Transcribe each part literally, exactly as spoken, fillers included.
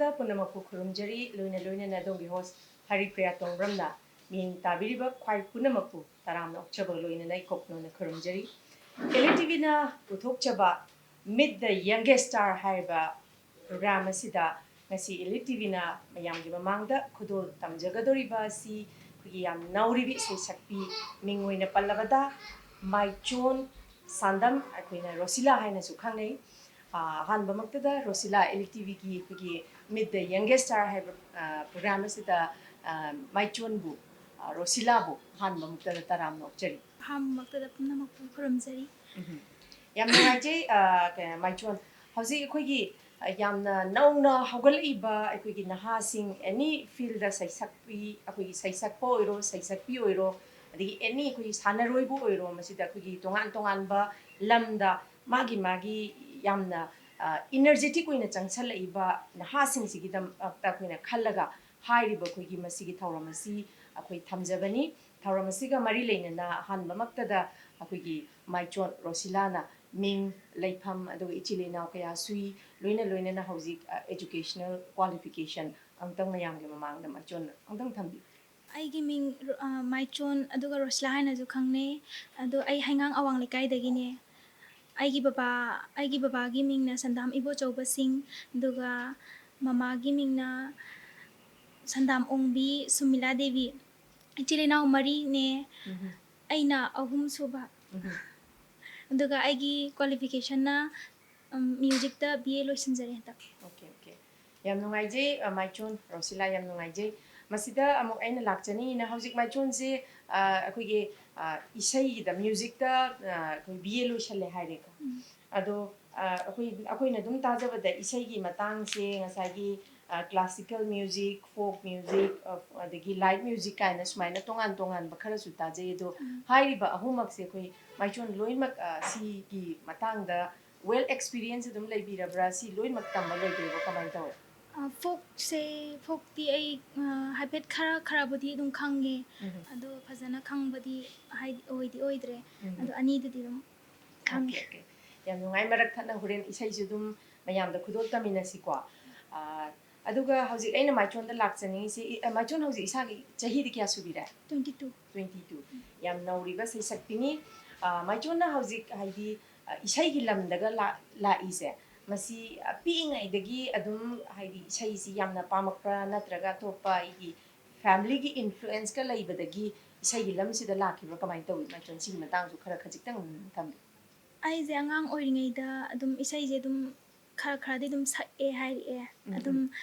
ꯗ ꯄꯨꯝꯅꯃꯛꯄꯨ ꯈꯨꯔꯨꯝꯖꯔꯤ꯫ ꯂꯣꯏꯅ ꯂꯣꯏꯅꯅ ꯑꯗꯣꯝꯒꯤ host ꯍꯔꯤꯄ꯭ꯔꯤꯌꯥ ꯇꯣꯡꯕ꯭ꯔꯝꯅ ꯃꯤꯡ ꯇꯥꯕꯤꯔꯤꯕ ꯈ꯭ꯋꯥꯏ ꯄꯨꯝꯅꯃꯛꯄꯨ ꯇꯔꯥꯝꯅ ꯑꯣꯛꯆꯕꯒ ꯂꯣꯏꯅꯅ ꯏꯀꯣꯛꯅꯣꯅ ꯈꯨꯔꯨꯝꯖꯔꯤ꯫ ꯑꯦꯜ ꯏ ꯇꯤ ꯚꯤꯅ ꯄꯨꯊꯣꯛꯆꯕ Meet the Youngest Star ꯍꯥꯏꯔꯤꯕ program ꯑꯁꯤꯗ ꯉꯁꯤ ꯑꯦꯜ ꯏ ꯇꯤ ꯚꯤꯅ ꯃꯌꯥꯝꯒꯤ ꯃꯃꯥꯡꯗ ꯈꯨꯗꯣꯜ ꯇꯝꯖꯒꯗꯧꯔꯤꯕ ꯑꯁꯤ ꯑꯩꯈꯣꯏꯒꯤ ꯌꯥꯝ ꯅꯧꯔꯤꯕꯤ ꯏꯁꯩ ꯁꯛꯄꯤ, ꯃꯤꯡ ꯑꯣꯏꯅ ꯄꯜꯂꯕꯗ ꯃꯥꯏꯆꯣꯟ ꯁꯥꯟꯗꯝ, ꯑꯩꯈꯣꯏꯅ ꯔꯣꯁꯤꯂꯥ ꯍꯥꯏꯅꯁꯨ ꯈꯪꯅꯩ꯫ ꯑꯥ, ꯑꯍꯥꯟꯕꯃꯛꯇꯗ ꯔꯣꯁꯤꯂꯥ, ꯑꯦꯜ ꯏ ꯇꯤ ꯚꯤꯒꯤ ꯑꯩꯈꯣꯏꯒꯤ Meet the Youngest Star ꯍꯥꯏꯕ, ꯑꯥ, program ꯑꯁꯤꯗ, ꯑꯥ, ꯃꯥꯏꯆꯣꯟꯕꯨ, ꯑꯥ, ꯔꯣꯁꯤꯂꯥꯕꯨ ꯑꯍꯥꯟꯕꯃꯛꯇꯗ ꯇꯔꯥꯝꯅ ꯑꯣꯛꯆꯔꯤ꯫ ꯑꯍꯥꯟꯕꯃꯛꯇꯗ ꯄꯨꯝꯅꯃꯛꯄꯨ ꯈꯨꯔꯨꯝꯖꯔꯤ꯫ ꯎꯝ꯫ ꯌꯥꯝ ꯅꯨꯡꯉꯥꯏꯖꯩ, ꯑꯥ, ꯀꯩ-, ꯃꯥꯏꯆꯣꯟ꯫ ꯍꯧꯖꯤꯛ ꯑꯩꯈꯣꯏꯒꯤ, ꯑꯥ, ꯌꯥꯝꯅ ꯅꯧꯅ ꯍꯧꯒꯠꯂꯛꯏꯕ ꯑꯩꯈꯣꯏꯒꯤ ꯅꯍꯥꯁꯤꯡ, any field ꯁꯩꯁꯛꯄꯤ, ꯑꯩꯈꯣꯏꯒꯤ ꯁꯩꯁꯛꯄ ꯑꯣꯏꯔꯣ, ꯁꯩꯁꯛꯄꯤ ꯑꯣꯏꯔꯣ, ꯑꯗꯒꯤ any ꯑꯩꯈꯣꯏꯒꯤ ꯁꯥꯟꯅꯔꯣꯏꯕꯨ ꯑꯣꯏꯔꯣ, ꯃꯁꯤꯗ ꯑꯩꯈꯣꯏꯒꯤ ꯇꯣꯉꯥꯟ ꯇꯣꯉꯥꯟꯕ ꯂꯝꯗ ꯃꯥꯒꯤ ꯃꯥꯒꯤ ꯌꯥꯝꯅ, ꯑ, energetic ꯑꯣꯏꯅ ꯆꯪꯁꯜꯂꯛꯏꯕ ꯅꯍꯥꯁꯤꯡꯁꯤꯒꯤꯗꯃꯛꯇ ꯑꯩꯈꯣꯏꯅ ꯈꯜꯂꯒ ꯍꯥꯏꯔꯤꯕ ꯑꯩꯈꯣꯏꯒꯤ ꯃꯁꯤꯒꯤ ꯊꯧꯔꯝ ꯑꯁꯤ ꯑꯩꯈꯣꯏ ꯊꯝꯖꯕꯅꯤ꯫ ꯊꯧꯔꯝ ꯑꯁꯤꯒ ꯃꯔꯤ ꯂꯩꯅꯅ ꯑꯍꯥꯟꯕꯃꯛꯇꯗ ꯑꯩꯈꯣꯏꯒꯤ ꯃꯥꯏꯆꯣꯟ ꯔꯣꯁꯤꯂꯥꯅ ꯃꯤꯡ, ꯂꯩꯐꯝ, ꯑꯗꯨꯒ ꯏꯆꯤꯜ ꯏꯅꯥꯎ ꯀꯌꯥ ꯁꯨꯏ, ꯂꯣꯏꯅ ꯂꯣꯏꯅꯅ ꯍꯧꯖꯤꯛ, ꯑ, educational qualification ꯑꯃꯨꯛꯇꯪ ꯃꯌꯥꯝꯒꯤ ꯃꯃꯥꯡꯗ ꯃꯥꯏꯆꯣꯟ ꯑꯃꯨꯛꯇꯪ ꯊꯝꯕꯤꯌꯨ꯫ ꯑꯩꯒꯤ ꯃꯤꯡ ꯔꯣ-, ꯑ, ꯃꯥꯏꯆꯣꯟ, ꯑꯗꯨꯒ ꯔꯣꯁꯤꯂꯥ ꯍꯥꯏꯅꯁꯨ ꯈꯪꯅꯩ꯫ ꯑꯗꯣ ꯑꯩ ꯍꯩꯉꯥꯡ ꯑꯋꯥꯡ ꯂꯩꯀꯥꯏꯗꯒꯤꯅꯦ꯫ ꯑꯩꯒꯤ ꯕꯕꯥ, ꯑꯩꯒꯤ ꯕꯕꯥꯒꯤ ꯃꯤꯡꯅ ꯁꯟꯗꯥꯝ ꯏꯕꯣꯆꯧꯕ ꯁꯤꯡ, ꯑꯗꯨꯒ ꯃꯃꯥꯒꯤ ꯃꯤꯡꯅ ꯁꯟꯗꯥꯝ ꯑꯣꯡꯕꯤ ꯁꯨꯃꯤꯂꯥ ꯗꯦꯕꯤ꯫ ꯏꯆꯤꯜ ꯏꯅꯥꯎ ꯃꯔꯤꯅꯦ꯫ ꯎꯝꯍꯨꯝ꯫ ꯑꯩꯅ ꯑꯍꯨꯝꯁꯨꯕ꯫ ꯎꯝꯍꯨꯝ꯫ ꯑꯗꯨꯒ ꯑꯩꯒꯤ qualificationꯅ, ꯎꯝ, musicꯇ B A ꯂꯣꯏꯁꯤꯟꯖꯔꯦ ꯍꯟꯗꯛ꯫ Okay, okay. ꯌꯥꯝ ꯅꯨꯡꯉꯥꯏꯖꯩ, ꯑ, ꯃꯥꯏꯆꯣꯟ ꯔꯣꯁꯤꯂꯥ, ꯌꯥꯝ ꯅꯨꯡꯉꯥꯏꯖꯩ꯫ ꯃꯁꯤꯗ ꯑꯃꯨꯛ ꯑꯩꯅ ꯂꯥꯛꯆꯅꯤꯡꯉꯤꯅ, ꯍꯧꯖꯤꯛ ꯃꯥꯏꯆꯣꯟꯁꯦ, ꯑ, ꯑꯩꯈꯣꯏꯒꯤ, ꯑ, ꯏꯁꯩꯒꯤꯗ, musicꯇ, ꯑ, ꯑꯩꯈꯣꯏ B A ꯂꯣꯏꯁꯜꯂꯦ ꯍꯥꯏꯔꯦꯀꯣ꯫ ꯎꯝ꯫ ꯑꯗꯣ, ꯑ, ꯑꯩꯈꯣꯏ, ꯑꯩꯈꯣꯏꯅ ꯑꯗꯨꯝ ꯇꯥꯖꯕꯗ ꯏꯁꯩꯒꯤ ꯃꯇꯥꯡꯁꯦ ꯉꯁꯥꯏꯒꯤ, ꯑ, classical music, folk music, ꯑ, ꯑꯗꯒꯤ light music ꯀꯥꯏꯅ ꯁꯨꯃꯥꯏꯅ ꯇꯣꯉꯥꯟ ꯇꯣꯉꯥꯟꯕ ꯈꯔꯁꯨ ꯇꯥꯖꯩ꯫ ꯑꯗꯣ ꯎꯝ꯫ ꯍꯥꯏꯔꯤꯕ ꯑꯍꯨꯝꯃꯛꯁꯦ ꯑꯩꯈꯣꯏ ꯃꯥꯏꯆꯣꯟ ꯂꯣꯏꯅꯃꯛ, ꯑ, ꯁꯤꯒꯤ ꯃꯇꯥꯡꯗ well experience ꯑꯗꯨꯝ ꯂꯩꯕꯤꯔꯕ꯭ꯔꯥ? ꯁꯤ ꯂꯣꯏꯅꯃꯛ ꯇꯝꯕ ꯂꯣꯏꯕꯤꯔꯕ꯭ꯔꯥ? ꯀꯃꯥꯏꯅ ꯇꯧꯋꯦ? ꯑ, folkꯁꯦ, folkꯇꯤ ꯑꯩ, ꯑ, ꯍꯥꯏꯐꯦꯠ ꯈꯔ, ꯈꯔꯕꯨꯗꯤ ꯑꯗꯨꯝ ꯈꯪꯉꯦ꯫ ꯎꯝ꯫ ꯑꯗꯣ ꯐꯖꯅ ꯈꯪꯕꯗꯤ ꯍꯥꯏꯗꯤ ꯑꯣꯏꯗꯤ ꯑꯣꯏꯗ꯭ꯔꯦ꯫ ꯎꯝ꯫ ꯑꯗꯣ ꯑꯅꯤꯗꯨꯗꯤ ꯑꯗꯨꯝ ꯈꯪꯉꯦ꯫ Okay, okay. ꯌꯥꯝ ꯅꯨꯡꯉꯥꯏ꯫ ꯃꯔꯛ ꯊꯠꯅ ꯍꯣꯔꯦꯟ ꯏꯁꯩꯁꯨ ꯑꯗꯨꯝ ꯃꯌꯥꯝꯗ ꯈꯨꯗꯣꯜ ꯇꯝꯃꯤꯟꯅꯁꯤꯀꯣ꯫ ꯑ, ꯑꯗꯨꯒ ꯍꯧꯖꯤꯛ ꯑꯩꯅ ꯃꯥꯏꯆꯣꯟꯗ ꯂꯥꯛꯆꯅꯤꯡꯉꯤꯁꯤ, ꯑ, ꯃꯥꯏꯆꯣꯟ ꯍꯧꯖꯤꯛ ꯏꯁꯥꯒꯤ ꯆꯍꯤꯗꯤ ꯀꯌꯥ ꯁꯨꯕꯤꯔꯦ? twenty two. Twenty two. ꯌꯥꯝ ꯅꯧꯔꯤꯕ ꯁꯩꯁꯛꯄꯤꯅꯤ꯫ ꯑ, ꯃꯥꯏꯆꯣꯟꯅ ꯍꯧꯖꯤꯛ ꯍꯥꯏꯗꯤ, ꯑ, ꯏꯁꯩꯒꯤ ꯂꯝꯗꯒ ꯂꯥꯛ-, ꯂꯥꯛꯏꯁꯦ, ꯃꯁꯤ, ꯑ, ꯄꯤꯛꯏꯉꯩꯗꯒꯤ ꯑꯗꯨꯝ ꯍꯥꯏꯗꯤ ꯏꯁꯩꯁꯤ ꯌꯥꯝꯅ ꯄꯥꯝꯃꯛꯄ꯭ꯔꯥ, ꯅꯠꯇ꯭ꯔꯒ ꯑꯇꯣꯞꯄ ꯑꯩꯒꯤ family ꯒꯤ influence ꯀ ꯂꯩꯕꯗꯒꯤ ꯏꯁꯩꯒꯤ ꯂꯝꯁꯤꯗ ꯂꯥꯛꯈꯤꯕ꯭ꯔꯥ, ꯀꯃꯥꯏꯅ ꯇꯧꯏ? ꯃꯥꯏꯆꯣꯟ, ꯁꯤꯒꯤ ꯃꯇꯥꯡꯁꯨ ꯈꯔ ꯈꯖꯤꯛꯇꯪ ꯊꯝꯕꯤꯌꯨ꯫ ꯑꯩꯁꯦ ꯑꯉꯥꯡ ꯑꯣꯏꯔꯤꯉꯩꯗ ꯑꯗꯨꯝ ꯏꯁꯩꯁꯦ ꯑꯗꯨꯝ ꯈꯔ ꯈꯔꯗꯤ ꯑꯗꯨꯝ ꯁꯛꯑꯦ ꯍꯥꯏꯔꯛꯑꯦ꯫ ꯎꯝ, ꯑꯗꯨꯝ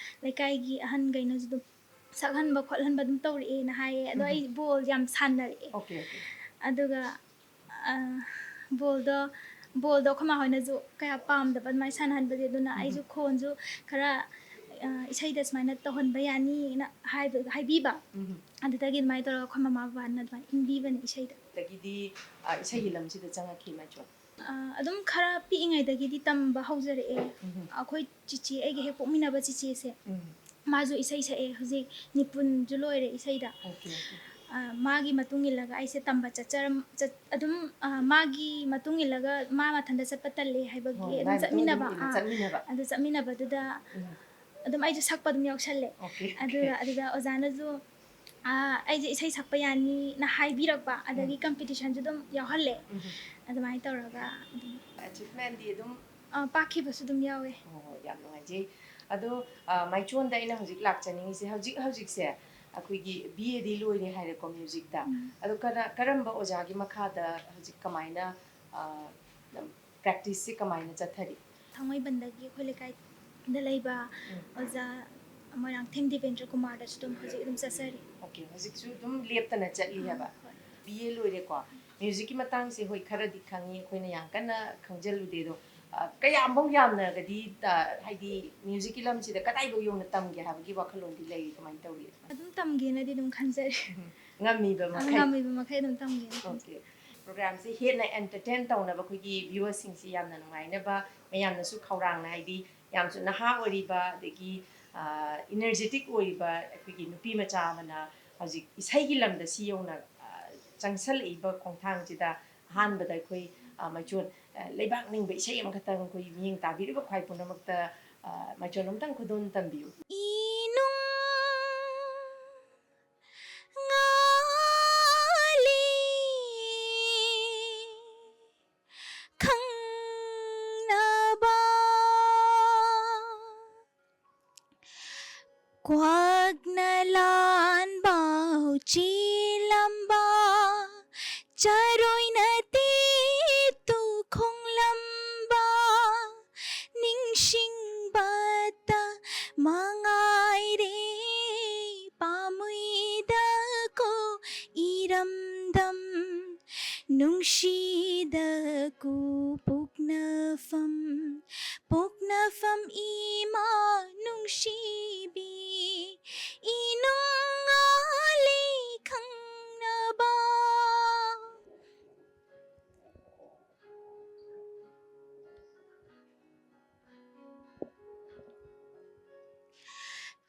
ꯂꯩꯀꯥꯏꯒꯤ ꯑꯍꯟꯈꯩꯅꯁꯨ ꯑꯗꯨꯝ ꯁꯛꯍꯟꯕ ꯈꯣꯠꯍꯟꯕ ꯑꯗꯨꯝ ꯇꯧꯔꯛꯑꯦꯅ ꯍꯥꯏꯌꯦ꯫ ꯑꯗꯣ ꯎꯝ, ꯑꯩ ꯕꯣꯜ ꯌꯥꯝ ꯁꯥꯟꯅꯔꯛꯑꯦ꯫ Okay, okay. ꯑꯗꯨꯒ, ꯑ, ꯕꯣꯜꯗꯣ ꯕꯣꯜꯗꯣ ꯑꯩꯈꯣꯏ ꯃꯥ ꯍꯣꯏꯅꯁꯨ ꯀꯌꯥ ꯄꯥꯝꯗꯕ ꯑꯗꯨꯃꯥꯏꯅ ꯁꯥꯟꯅꯍꯟꯕꯗꯤ, ꯑꯗꯨꯅ ꯎꯝ, ꯑꯩꯁꯨ ꯈꯣꯟꯁꯨ ꯈꯔ, ꯑ, ꯏꯁꯩꯗ ꯁꯨꯃꯥꯏꯅ ꯇꯧꯍꯟꯕ ꯌꯥꯅꯤꯅ ꯍꯥꯏꯕ, ꯍꯥꯏꯕꯤꯕ꯫ ꯎꯝ, ꯑꯗꯨꯗꯒꯤ ꯑꯗꯨꯃꯥꯏꯅ ꯇꯧꯔꯒ ꯑꯩꯈꯣꯏ ꯃꯃꯥ ꯕꯕꯥꯅ ꯑꯗꯨꯃꯥꯏꯅ ꯏꯟꯕꯤꯕꯅꯦ ꯏꯁꯩꯗ꯫ ꯑꯗꯒꯤꯗꯤ, ꯑ, ꯏꯁꯩꯒꯤ ꯂꯝꯁꯤꯗ ꯆꯪꯉꯛꯈꯤ ꯃꯥꯏꯆꯣꯟ? ꯑ, ꯑꯗꯨꯝ ꯈꯔ ꯄꯤꯛꯏꯉꯩꯗꯒꯤꯗꯤ ꯇꯝꯕ ꯍꯧꯖꯔꯛꯑꯦ꯫ ꯎꯝ, ꯑꯩꯈꯣꯏ ꯆꯤꯆꯦ, ꯑꯩꯒ ꯍꯦꯛ ꯄꯣꯛꯃꯤꯟꯅꯕ ꯆꯤꯆꯦꯁꯦ, ꯎꯝ. ꯃꯥꯁꯨ ꯏꯁꯩ ꯁꯛꯑꯦ, ꯍꯧꯖꯤꯛ ꯅꯤꯄꯨꯟꯁꯨ ꯂꯣꯏꯔꯦ ꯏꯁꯩꯗ꯫ Okay, okay. ꯑ, ꯃꯥꯒꯤ ꯃꯇꯨꯡ ꯏꯜꯂꯒ ꯑꯩꯁꯦ ꯇꯝꯕ ꯆꯠꯆꯔꯝ-, ꯆꯠ-, ꯑꯗꯨꯝ, ꯑ, ꯃꯥꯒꯤ ꯃꯇꯨꯡ ꯏꯜꯂꯒ ꯃꯥ ꯃꯊꯟꯇ ꯆꯠꯄ ꯇꯜꯂꯦ ꯍꯥꯏꯕꯒꯤ ꯍꯣꯏ, ꯑꯗꯨꯝ ꯃꯥꯏ ꯃꯇꯨꯡ ꯆꯠꯃꯤꯟꯅꯕ꯫ ꯏꯟꯅ ꯑꯥ, ꯆꯠꯃꯤꯟꯅꯕ꯫ ꯑꯗꯨ ꯆꯠꯃꯤꯟꯅꯕꯗꯨꯗ ꯎꯝ. ꯑꯗꯨꯝ ꯑꯩꯁꯨ ꯁꯛꯄ ꯑꯗꯨꯝ ꯌꯥꯎꯁꯜꯂꯦ꯫ Okay, okay. ꯑꯗꯨꯒ ꯑꯗꯨꯗ ꯑꯣꯖꯥꯅꯁꯨ, ꯑ, ꯑꯩꯁꯦ ꯏꯁꯩ ꯁꯛꯄ ꯌꯥꯅꯤꯅ ꯍꯥꯏꯕꯤꯔꯛꯄ, ꯑꯗꯒꯤ ꯎꯝ. Competition ꯁꯨ ꯑꯗꯨꯝ ꯌꯥꯎꯍꯜꯂꯦ꯫ ꯎꯝ. ꯑꯗꯨꯃꯥꯏꯅ ꯇꯧꯔꯒ ꯑꯗꯨꯝ, Achievement ꯗꯤ ꯑꯗꯨꯝ ꯑ, ꯄꯥꯛꯈꯤꯕꯁꯨ ꯑꯗꯨꯝ ꯌꯥꯎꯋꯦ꯫ ꯍꯣꯏ, ꯍꯣꯏ, ꯌꯥꯝ ꯅꯨꯡꯉꯥꯏꯖꯩ꯫ ꯑꯗꯣ, ꯑ, ꯃꯥꯏꯆꯣꯟꯗ ꯑꯩꯅ ꯍꯧꯖꯤꯛ ꯂꯥꯛꯆꯅꯤꯡꯉꯤꯁꯦ, ꯍꯧꯖꯤꯛ ꯍꯧꯖꯤꯛꯁꯦ ꯑꯩꯈꯣꯏꯒꯤ B A ꯗꯤ ꯂꯣꯏꯔꯦ ꯍꯥꯏꯔꯦꯀꯣ, music ꯇ꯫ ꯎꯝ. ꯑꯗꯣ ꯀꯔ-, ꯀꯔꯝꯕ ꯑꯣꯖꯥꯒꯤ ꯃꯈꯥꯗ ꯍꯧꯖꯤꯛ ꯀꯃꯥꯏꯅ, ꯑ, practice ꯁꯦ ꯀꯃꯥꯏꯅ ꯆꯠꯊꯔꯤ? ꯊꯥꯡꯃꯩꯕꯟꯗꯒꯤ ꯑꯩꯈꯣꯏ ꯂꯩꯀꯥꯏꯗ ꯂꯩꯕ ꯎꯝ. ꯑꯣꯖꯥ ꯃꯣꯏꯔꯥꯡꯊꯦꯝ ꯗꯤꯕꯦꯟꯗ꯭ꯔ ꯀꯨꯃꯥꯔꯗꯁꯨ ꯑꯗꯨꯝ ꯍꯧꯖꯤꯛ ꯑꯗꯨꯝ ꯆꯠꯆꯔꯤ꯫ Okay, ꯍꯧꯖꯤꯛꯁꯨ ꯑꯗꯨꯝ ꯂꯦꯞꯇꯅ ꯆꯠꯂꯤ ꯍꯥꯏꯕ? ꯍꯣꯏ. B A ꯂꯣꯏꯔꯦꯀꯣ꯫ Music ꯀꯤ ꯃꯇꯥꯡꯁꯦ, ꯍꯣꯏ, ꯈꯔꯗꯤ ꯈꯪꯉꯤ, ꯑꯩꯈꯣꯏꯅ ꯌꯥꯝ ꯀꯟꯅ ꯈꯪꯖꯜꯂꯨꯗꯦ꯫ ꯑꯗꯣ, ꯑ, ꯀꯌꯥꯝꯐꯧ ꯌꯥꯝꯅꯒꯗꯤ, ꯑ, ꯍꯥꯏꯗꯤ music ꯀꯤ ꯂꯝꯁꯤꯗ ꯀꯗꯥꯏꯐꯥꯎ ꯌꯧꯅ ꯇꯝꯒꯦ ꯍꯥꯏꯕꯒꯤ ꯋꯥꯈꯜꯂꯣꯟꯗꯤ ꯂꯩꯔꯤ, ꯀꯃꯥꯏꯅ ꯇꯧꯔꯤ? ꯑꯗꯨꯝ ꯇꯝꯒꯦꯅꯗꯤ ꯑꯗꯨꯝ ꯈꯟꯖꯔꯤ꯫ ꯉꯝꯃꯤꯕ ꯑ, ꯃꯈꯩ꯫ ꯉꯝꯃꯤꯕ ꯃꯈꯩ ꯑꯗꯨꯝ ꯇꯝꯒꯦꯅ ꯈꯟꯖꯩ꯫ Okay. Program ꯁꯦ ꯍꯦꯟꯅ entertain ꯇꯧꯅꯕ ꯑꯩꯈꯣꯏꯒꯤ viewer ꯁꯤꯡꯁꯤ ꯌꯥꯝꯅ ꯅꯨꯡꯉꯥꯏꯅꯕ, ꯃꯌꯥꯝꯅꯁꯨ ꯈꯧꯔꯥꯡꯅ, ꯍꯥꯏꯗꯤ ꯌꯥꯝꯁꯨ ꯅꯍꯥ ꯑꯣꯏꯔꯤꯕ, ꯑꯗꯒꯤ, ꯑ, energetic ꯑꯣꯏꯔꯤꯕ ꯑꯩꯈꯣꯏꯒꯤ ꯅꯨꯄꯤ ꯃꯆꯥ ꯑꯃꯅ ꯍꯧꯖꯤꯛ ꯏꯁꯩꯒꯤ ꯂꯝꯗ ꯁꯤ ꯌꯧꯅ, ꯑ, ꯆꯪꯁꯜꯂꯛꯏꯕ ꯈꯣꯡꯊꯥꯡꯁꯤꯗ ꯑꯍꯥꯟꯕꯗ ꯑꯩꯈꯣꯏ, ꯑ, ꯃꯥꯏꯆꯣꯟ, ꯑ, ꯂꯩꯕꯥꯛ ꯅꯤꯡꯕ ꯏꯁꯩ ꯑꯃꯈꯛꯇꯪ ꯑꯩꯈꯣꯏ ꯃꯤꯠꯌꯦꯡ ꯇꯥꯕꯤꯔꯤꯕ ꯈ꯭ꯋꯥꯏ ꯄꯨꯝꯅꯃꯛꯇ ꯑ, ꯃꯥꯏꯆꯣꯟ ꯑꯝꯇꯪ ꯈꯨꯗꯣꯜ ꯇꯝꯕꯤꯌꯨ꯫ ꯏꯅꯨꯡ ꯉꯥꯂꯤ ꯈꯪꯅꯕ ꯀ꯭ꯋꯥꯛꯅ ꯂꯥꯟꯕꯥꯎ ꯆꯦꯜꯂꯝꯕ, ꯆꯔꯣꯏꯅ ꯇꯦꯠꯇꯨ ꯈꯣꯡꯂꯝꯕ, ꯅꯤꯡꯁꯤꯡꯕꯇ ꯃꯉꯥꯏꯔꯦ ꯄꯥꯝꯃꯨꯏꯗꯀꯣ ꯏꯔꯝꯗꯝ ꯅꯨꯡꯁꯤꯗꯀꯣ ꯄꯣꯛꯅꯐꯝ, ꯄꯣꯛꯅꯐꯝ ꯏꯃꯥ ꯅꯨꯡꯁꯤꯕꯤ, ꯏꯅꯨꯡ ꯉꯥꯂꯤ ꯈꯪꯅꯕ꯫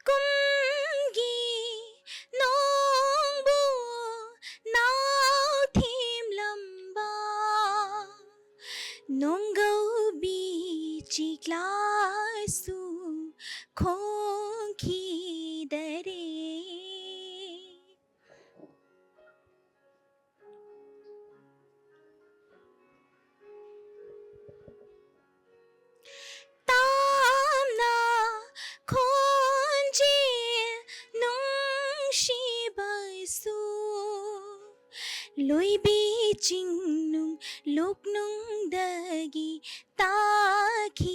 ꯀꯨꯝꯒꯤ ꯅꯣꯡꯕꯨ ꯅꯥꯎꯊꯦꯝꯂꯝꯕ, ꯅꯣꯡꯒꯧꯕꯤ ꯆꯤꯛꯂꯥꯁꯨ ꯈꯣꯡꯈꯤꯗꯔꯦ꯫ ꯇꯥꯝꯅ ꯈꯣꯟꯖꯦꯜ ꯅꯨꯡꯁꯤꯕꯁꯨ, ꯂꯣꯏꯕꯤ ꯆꯤꯡꯅꯨꯡ ꯂꯨꯛꯅꯨꯡꯗꯒꯤ ꯇꯥꯈꯤꯗꯔꯦ꯫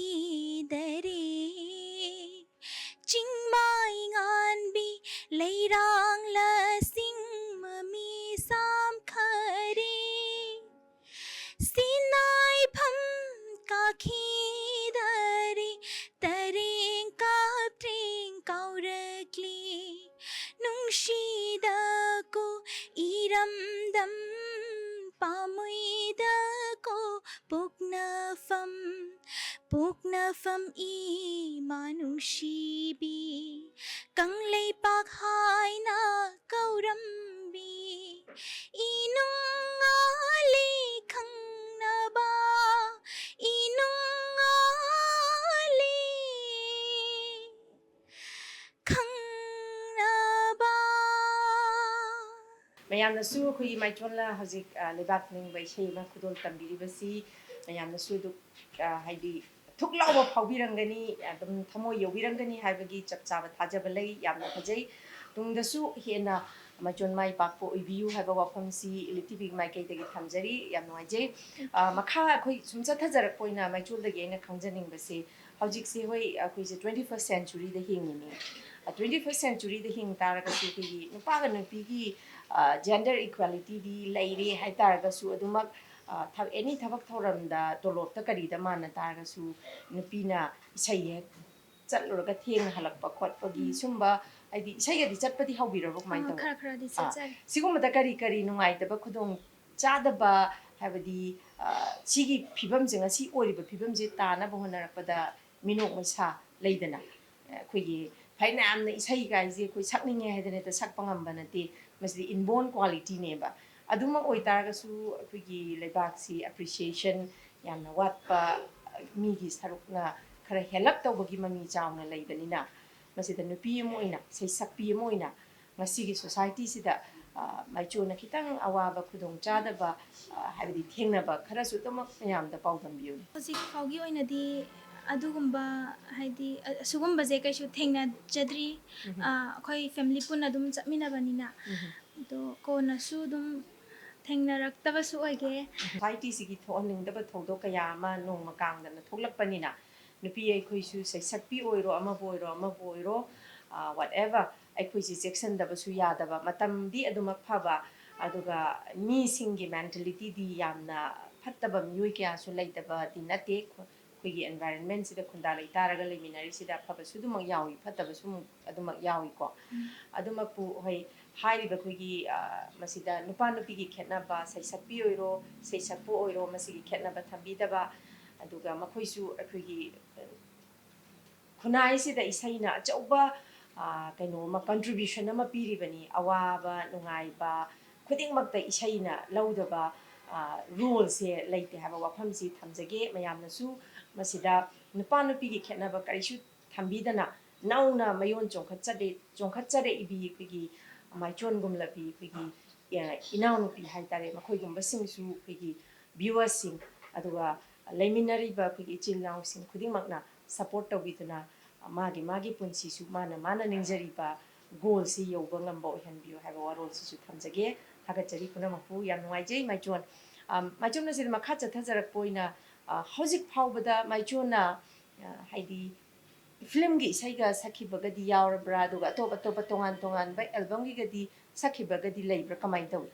ꯆꯤꯡꯃꯥꯏ ꯉꯥꯟꯕꯤ ꯂꯩꯔꯥꯡꯂꯁꯤꯡ ꯃꯃꯤ ꯁꯥꯝꯈꯔꯦ꯫ ꯁꯤꯅꯥꯏꯐꯝ ꯀꯥꯈꯤꯗꯔꯦ, ꯇꯔꯦꯡ ꯀꯥꯞꯇ꯭ꯔꯦꯡ ꯀꯥꯎꯔꯛꯂꯤ꯫ ꯅꯨꯡꯁꯤꯗꯀꯣ ꯏꯔꯝꯗꯝ, ꯄꯥꯝꯃꯨꯏꯗꯀꯣ ꯄꯣꯛꯅꯐꯝ, ꯄꯣꯛꯅꯐꯝ ꯏꯃꯥ ꯅꯨꯡꯁꯤꯕꯤ꯫ ꯀꯪꯂꯩꯄꯥꯛ ꯍꯥꯏꯅ ꯀꯧꯔꯝꯕꯤ, ꯏꯅꯨꯡ ꯉꯥꯂꯤ ꯈꯪꯅꯕ, ꯏꯅꯨꯡ ꯉꯥꯂꯤ꯫ ꯃꯌꯥꯝꯅꯁꯨ ꯑꯩꯈꯣꯏꯒꯤ ꯃꯥꯏꯆꯣꯟꯅ ꯍꯧꯖꯤꯛ, ꯑ, ꯂꯩꯕꯥꯛ ꯅꯤꯡꯕ ꯏꯁꯩ ꯑꯃ ꯈꯨꯗꯣꯜ ꯇꯝꯕꯤꯔꯤꯕꯁꯤ ꯃꯌꯥꯝꯅꯁꯨ ꯑꯗꯨ, ꯑ, ꯍꯥꯏꯗꯤ ꯊꯨꯛ ꯂꯥꯎꯕ ꯐꯥꯎꯕꯤꯔꯝꯒꯅꯤ, ꯑꯗꯨꯝ ꯊꯃꯣꯏ ꯌꯧꯕꯤꯔꯝꯒꯅꯤ ꯍꯥꯏꯕꯒꯤ ꯆꯞ ꯆꯥꯕ ꯊꯥꯖꯕ ꯂꯩ꯫ ꯌꯥꯝꯅ ꯐꯖꯩ꯫ ꯇꯨꯡꯗꯁꯨ ꯍꯦꯟꯅ ꯃꯥꯏꯆꯣꯟ ꯃꯥꯏ ꯄꯥꯛꯄ ꯑꯣꯏꯕꯤꯌꯨ ꯍꯥꯏꯕ ꯋꯥꯐꯝꯁꯤ ꯏꯂꯤꯠ ꯇꯤꯚꯤꯒꯤ ꯃꯥꯏꯀꯩꯗꯒꯤ ꯊꯝꯖꯔꯤ꯫ ꯌꯥꯝ ꯅꯨꯡꯉꯥꯏꯖꯩ꯫ ꯑ, ꯃꯈꯥ ꯑꯩꯈꯣꯏ ꯁꯨꯝ ꯆꯠꯊꯖꯔꯛꯄ ꯑꯣꯏꯅ ꯃꯥꯏꯆꯣꯟꯗꯒꯤ ꯑꯩꯅ ꯈꯪꯖꯅꯤꯡꯕꯁꯦ, ꯍꯧꯖꯤꯛꯁꯦ ꯍꯣꯏ ꯑꯩꯈꯣꯏꯁꯦ twenty first centuryꯗ ꯍꯤꯡꯉꯤꯅꯤ꯫ ꯑ, twenty first centuryꯗ ꯍꯤꯡ ꯇꯥꯔꯒꯁꯨ ꯑꯩꯈꯣꯏꯒꯤ ꯅꯨꯄꯥꯒ ꯅꯨꯄꯤꯒꯤ, ꯑ, gender equalityꯗꯤ ꯂꯩꯔꯦ ꯍꯥꯏ ꯇꯥꯔꯒꯁꯨ ꯑꯗꯨꯃꯛ, ꯑ, ꯊ-, any ꯊꯕꯛ ꯊꯧꯔꯝꯗ ꯇꯣꯂꯣꯞꯇ ꯀꯔꯤꯗ ꯃꯥꯟꯅ ꯇꯥꯔꯒꯁꯨ ꯅꯨꯄꯤꯅ ꯏꯁꯩ ꯍꯦꯛ ꯆꯠꯂꯨꯔꯒ ꯊꯦꯡꯅ ꯍꯜꯂꯛꯄ ꯈꯣꯠꯄꯒꯤ ꯎꯝ꯫ ꯁꯨꯝꯕ, ꯍꯥꯏꯗꯤ ꯏꯁꯩꯒꯗꯤ ꯆꯠꯄꯗꯤ ꯍꯧꯕꯤꯔꯕꯣ? ꯀꯃꯥꯏꯅ ꯑꯥ, ꯇꯧꯕ? ꯈꯔ ꯈꯔꯗꯤ ꯑꯥ, ꯆꯠꯆꯔꯦ꯫ ꯁꯤꯒꯨꯝꯕꯗ ꯀꯔꯤ ꯀꯔꯤ ꯅꯨꯡꯉꯥꯏꯇꯕ ꯈꯨꯗꯣꯡ ꯆꯥꯗꯕ, ꯍꯥꯏꯕꯗꯤ, ꯑ, ꯁꯤꯒꯤ ꯐꯤꯕꯝꯁꯦ, ꯉꯁꯤ ꯑꯣꯏꯔꯤꯕ ꯐꯤꯕꯝꯁꯦ ꯇꯥꯅꯕ ꯍꯣꯠꯅꯔꯛꯄꯗ ꯃꯤꯅꯣꯛ ꯃꯩꯁꯥ ꯂꯩꯗꯅ, ꯑꯩꯈꯣꯏꯒꯤ ꯐꯅꯌꯥꯝꯅ ꯏꯁꯩ ꯀꯥꯏꯁꯦ ꯑꯩꯈꯣꯏ ꯁꯛꯅꯤꯡꯉꯦ ꯍꯥꯏꯗꯅ ꯍꯦꯛꯇ ꯁꯛꯄ ꯉꯝꯕ ꯅꯠꯇꯦ꯫ ꯃꯁꯤꯗꯤ inborn qualityꯅꯦꯕ꯫ ꯑꯗꯨꯃꯛ ꯑꯣꯏꯇꯥꯔꯒꯁꯨ ꯑꯩꯈꯣꯏꯒꯤ ꯂꯩꯕꯥꯛꯁꯤ appreciation ꯌꯥꯝꯅ ꯋꯥꯠꯄ, ꯃꯤꯒꯤ ꯁꯔꯨꯛꯅ ꯈꯔ ꯍꯦꯜꯂꯞ ꯇꯧꯕꯒꯤ ꯃꯃꯤ ꯆꯥꯎꯅ ꯂꯩꯕꯅꯤꯅ, ꯃꯁꯤꯗ ꯅꯨꯄꯤ ꯑꯃ ꯑꯣꯏꯅ, ꯁꯩꯁꯛꯄꯤ ꯑꯃ ꯑꯣꯏꯅ ꯉꯁꯤꯒꯤ societyꯁꯤꯗ, ꯑ, ꯃꯥꯏꯆꯣꯟꯅ ꯈꯤꯇꯪ ꯑꯋꯥꯕ ꯈꯨꯗꯣꯡꯆꯥꯗꯕ, ꯑ, ꯍꯥꯏꯕꯗꯤ ꯊꯦꯡꯅꯕ ꯈꯔꯁꯨ ꯑꯗꯨꯃꯛ ꯃꯌꯥꯝꯗ ꯄꯥꯎꯗꯝꯕꯤꯌꯨꯅꯦ꯫ ꯍꯧꯖꯤꯛ ꯐꯥꯎꯒꯤ ꯑꯣꯏꯅꯗꯤ ꯑꯗꯨꯒꯨꯝꯕ, ꯍꯥꯏꯗꯤ, ꯑ-, ꯑꯁꯤꯒꯨꯝꯕꯁꯦ ꯀꯩꯁꯨ ꯊꯦꯡꯅꯖꯗ꯭ꯔꯤ꯫ ꯎꯝꯍꯨꯝ꯫ ꯑ, ꯑꯩꯈꯣꯏ family ꯄꯨꯟꯅ ꯑꯗꯨꯝ ꯆꯠꯃꯤꯟꯅꯕꯅꯤꯅ꯫ ꯎꯝꯍꯨꯝ꯫ ꯑꯗꯣ ꯀꯣꯟꯅꯁꯨ ꯑꯗꯨꯝ ꯊꯦꯡꯅꯔꯛꯇꯕꯁꯨ ꯑꯣꯏꯒꯦ꯫ Societyꯁꯤꯒꯤ ꯊꯣꯛꯍꯟꯅꯤꯡꯗꯕ ꯊꯧꯗꯣꯛ ꯀꯌꯥ ꯑꯃ ꯅꯣꯡꯃ ꯀꯥꯡꯗꯅ ꯊꯣꯛꯂꯛꯄꯅꯤꯅ, ꯅꯨꯄꯤ ꯑꯩꯈꯣꯏꯁꯨ ꯁꯩꯁꯛꯄꯤ ꯑꯣꯏꯔꯣ, ꯑꯃꯕꯨ ꯑꯣꯏꯔꯣ, ꯑꯃꯕꯨ ꯑꯣꯏꯔꯣ, ꯑ, whatever, ꯑꯩꯈꯣꯏꯁꯤ ꯆꯦꯛꯁꯤꯟꯗꯕꯁꯨ ꯌꯥꯗꯕ꯫ ꯃꯇꯝꯗꯤ ꯑꯗꯨꯃꯛ ꯐꯕ, ꯑꯗꯨꯒ ꯃꯤꯁꯤꯡꯒꯤ mentalityꯗꯤ ꯌꯥꯝꯅ ꯐꯠꯇꯕ ꯃꯤꯑꯣꯏ ꯀꯌꯥꯁꯨ ꯂꯩꯇꯕꯗꯤ ꯅꯠꯇꯦ꯫ ꯑꯩꯈꯣꯏꯒꯤ environmentꯁꯤꯗ ꯈꯨꯟꯗꯥ ꯂꯩꯇꯥꯔꯒ ꯂꯩꯃꯤꯟꯅꯔꯤꯁꯤꯗ ꯑꯐꯕꯁꯨ ꯑꯗꯨꯃꯛ ꯌꯥꯎꯏ, ꯐꯠꯇꯕꯁꯨ ꯑꯗꯨꯃꯛ ꯌꯥꯎꯏꯀꯣ꯫ ꯎꯝ꯫ ꯑꯗꯨꯃꯛꯄꯨ, ꯍꯣꯏ, ꯍꯥꯏꯔꯤꯕ ꯑꯩꯈꯣꯏꯒꯤ, ꯑ, ꯃꯁꯤꯗ ꯅꯨꯄꯥ ꯅꯨꯄꯤꯒꯤ ꯈꯦꯠꯅꯕ, ꯁꯩꯁꯛꯄꯤ ꯑꯣꯏꯔꯣ, ꯁꯩꯁꯛꯄꯨ ꯑꯣꯏꯔꯣ, ꯃꯁꯤꯒꯤ ꯈꯦꯠꯅꯕ ꯊꯝꯕꯤꯗꯕ, ꯑꯗꯨꯒ ꯃꯈꯣꯏꯁꯨ ꯑꯩꯈꯣꯏꯒꯤ, ꯑ, ꯈꯨꯟꯅꯥꯏꯁꯤꯗ ꯏꯁꯩꯅ ꯑꯆꯧꯕ, ꯑ, ꯀꯩꯅꯣ ꯑꯃ, contribution ꯑꯃ ꯄꯤꯔꯤꯕꯅꯤ꯫ ꯑꯋꯥꯕ, ꯅꯨꯡꯉꯥꯏꯕ ꯈꯨꯗꯤꯡꯃꯛꯇ ꯏꯁꯩꯅ ꯂꯧꯗꯕ, ꯑ, roleꯁꯦ ꯂꯩꯇꯦ ꯍꯥꯏꯕ ꯋꯥꯐꯝꯁꯤ ꯊꯝꯖꯒꯦ꯫ ꯃꯌꯥꯝꯅꯁꯨ ꯃꯁꯤꯗ ꯅꯨꯄꯥ ꯅꯨꯄꯤꯒꯤ ꯈꯦꯠꯅꯕ ꯀꯔꯤꯁꯨ ꯊꯝꯕꯤꯗꯅ ꯅꯧꯅ ꯃꯌꯣꯟ ꯆꯣꯡꯈꯠꯆꯔꯦ-, ꯆꯣꯡꯈꯠꯆꯔꯛꯏꯕꯤ ꯑꯩꯈꯣꯏꯒꯤ ꯃꯥꯏꯆꯣꯟꯒꯨꯝꯂꯕꯤ ꯑꯩꯈꯣꯏꯒꯤ ꯑ, ꯏꯅꯥꯎꯅꯨꯄꯤ ꯍꯥꯏꯇꯥꯔꯦ, ꯃꯈꯣꯏꯒꯨꯝꯕꯁꯤꯡꯁꯨ ꯑꯩꯈꯣꯏꯒꯤ viewersꯁꯤꯡ, ꯑꯗꯨꯒ ꯂꯩꯃꯤꯟꯅꯔꯤꯕ ꯑꯩꯈꯣꯏꯒꯤ ꯏꯆꯤꯜ ꯏꯅꯥꯎꯁꯤꯡ ꯈꯨꯗꯤꯡꯃꯛꯅ support ꯇꯧꯕꯤꯗꯨꯅ, ꯑ, ꯃꯥꯒꯤ ꯃꯥꯒꯤ ꯄꯨꯟꯁꯤꯁꯨ ꯃꯥꯅ ꯃꯥꯅ ꯅꯤꯡꯖꯔꯤꯕ goalꯁꯤ ꯌꯧꯕ ꯉꯝꯕ ꯑꯣꯏꯍꯟꯕꯤꯌꯨ ꯍꯥꯏꯕ ꯋꯥꯔꯣꯜꯁꯤꯁꯨ ꯊꯝꯖꯒꯦ꯫ ꯊꯥꯒꯠꯆꯔꯤ ꯄꯨꯝꯅꯃꯛꯄꯨ꯫ ꯌꯥꯝ ꯅꯨꯡꯉꯥꯏꯖꯩ ꯃꯥꯏꯆꯣꯟ꯫ ꯑ, ꯃꯥꯏꯆꯣꯟ, ꯑꯁꯤꯗ ꯃꯈꯥ ꯆꯠꯊꯖꯔꯛꯄ ꯑꯣꯏꯅ, ꯑ, ꯍꯧꯖꯤꯛ ꯐꯥꯎꯕꯗ ꯃꯥꯏꯆꯣꯟꯅ, ꯑ, ꯍꯥꯏꯗꯤ filmꯒꯤ ꯏꯁꯩꯒ ꯁꯛꯈꯤꯕꯒꯗꯤ ꯌꯥꯎꯔꯕ꯭ꯔꯥ? ꯑꯗꯨꯒ ꯑꯇꯣꯞ ꯑꯇꯣꯞꯄ ꯇꯣꯉꯥꯟ ꯇꯣꯉꯥꯟꯕ albumꯒꯤꯒꯗꯤ ꯁꯛꯈꯤꯕꯒꯗꯤ ꯂꯩꯕ꯭ꯔꯥ? ꯀꯃꯥꯏꯅ ꯇꯧꯏ?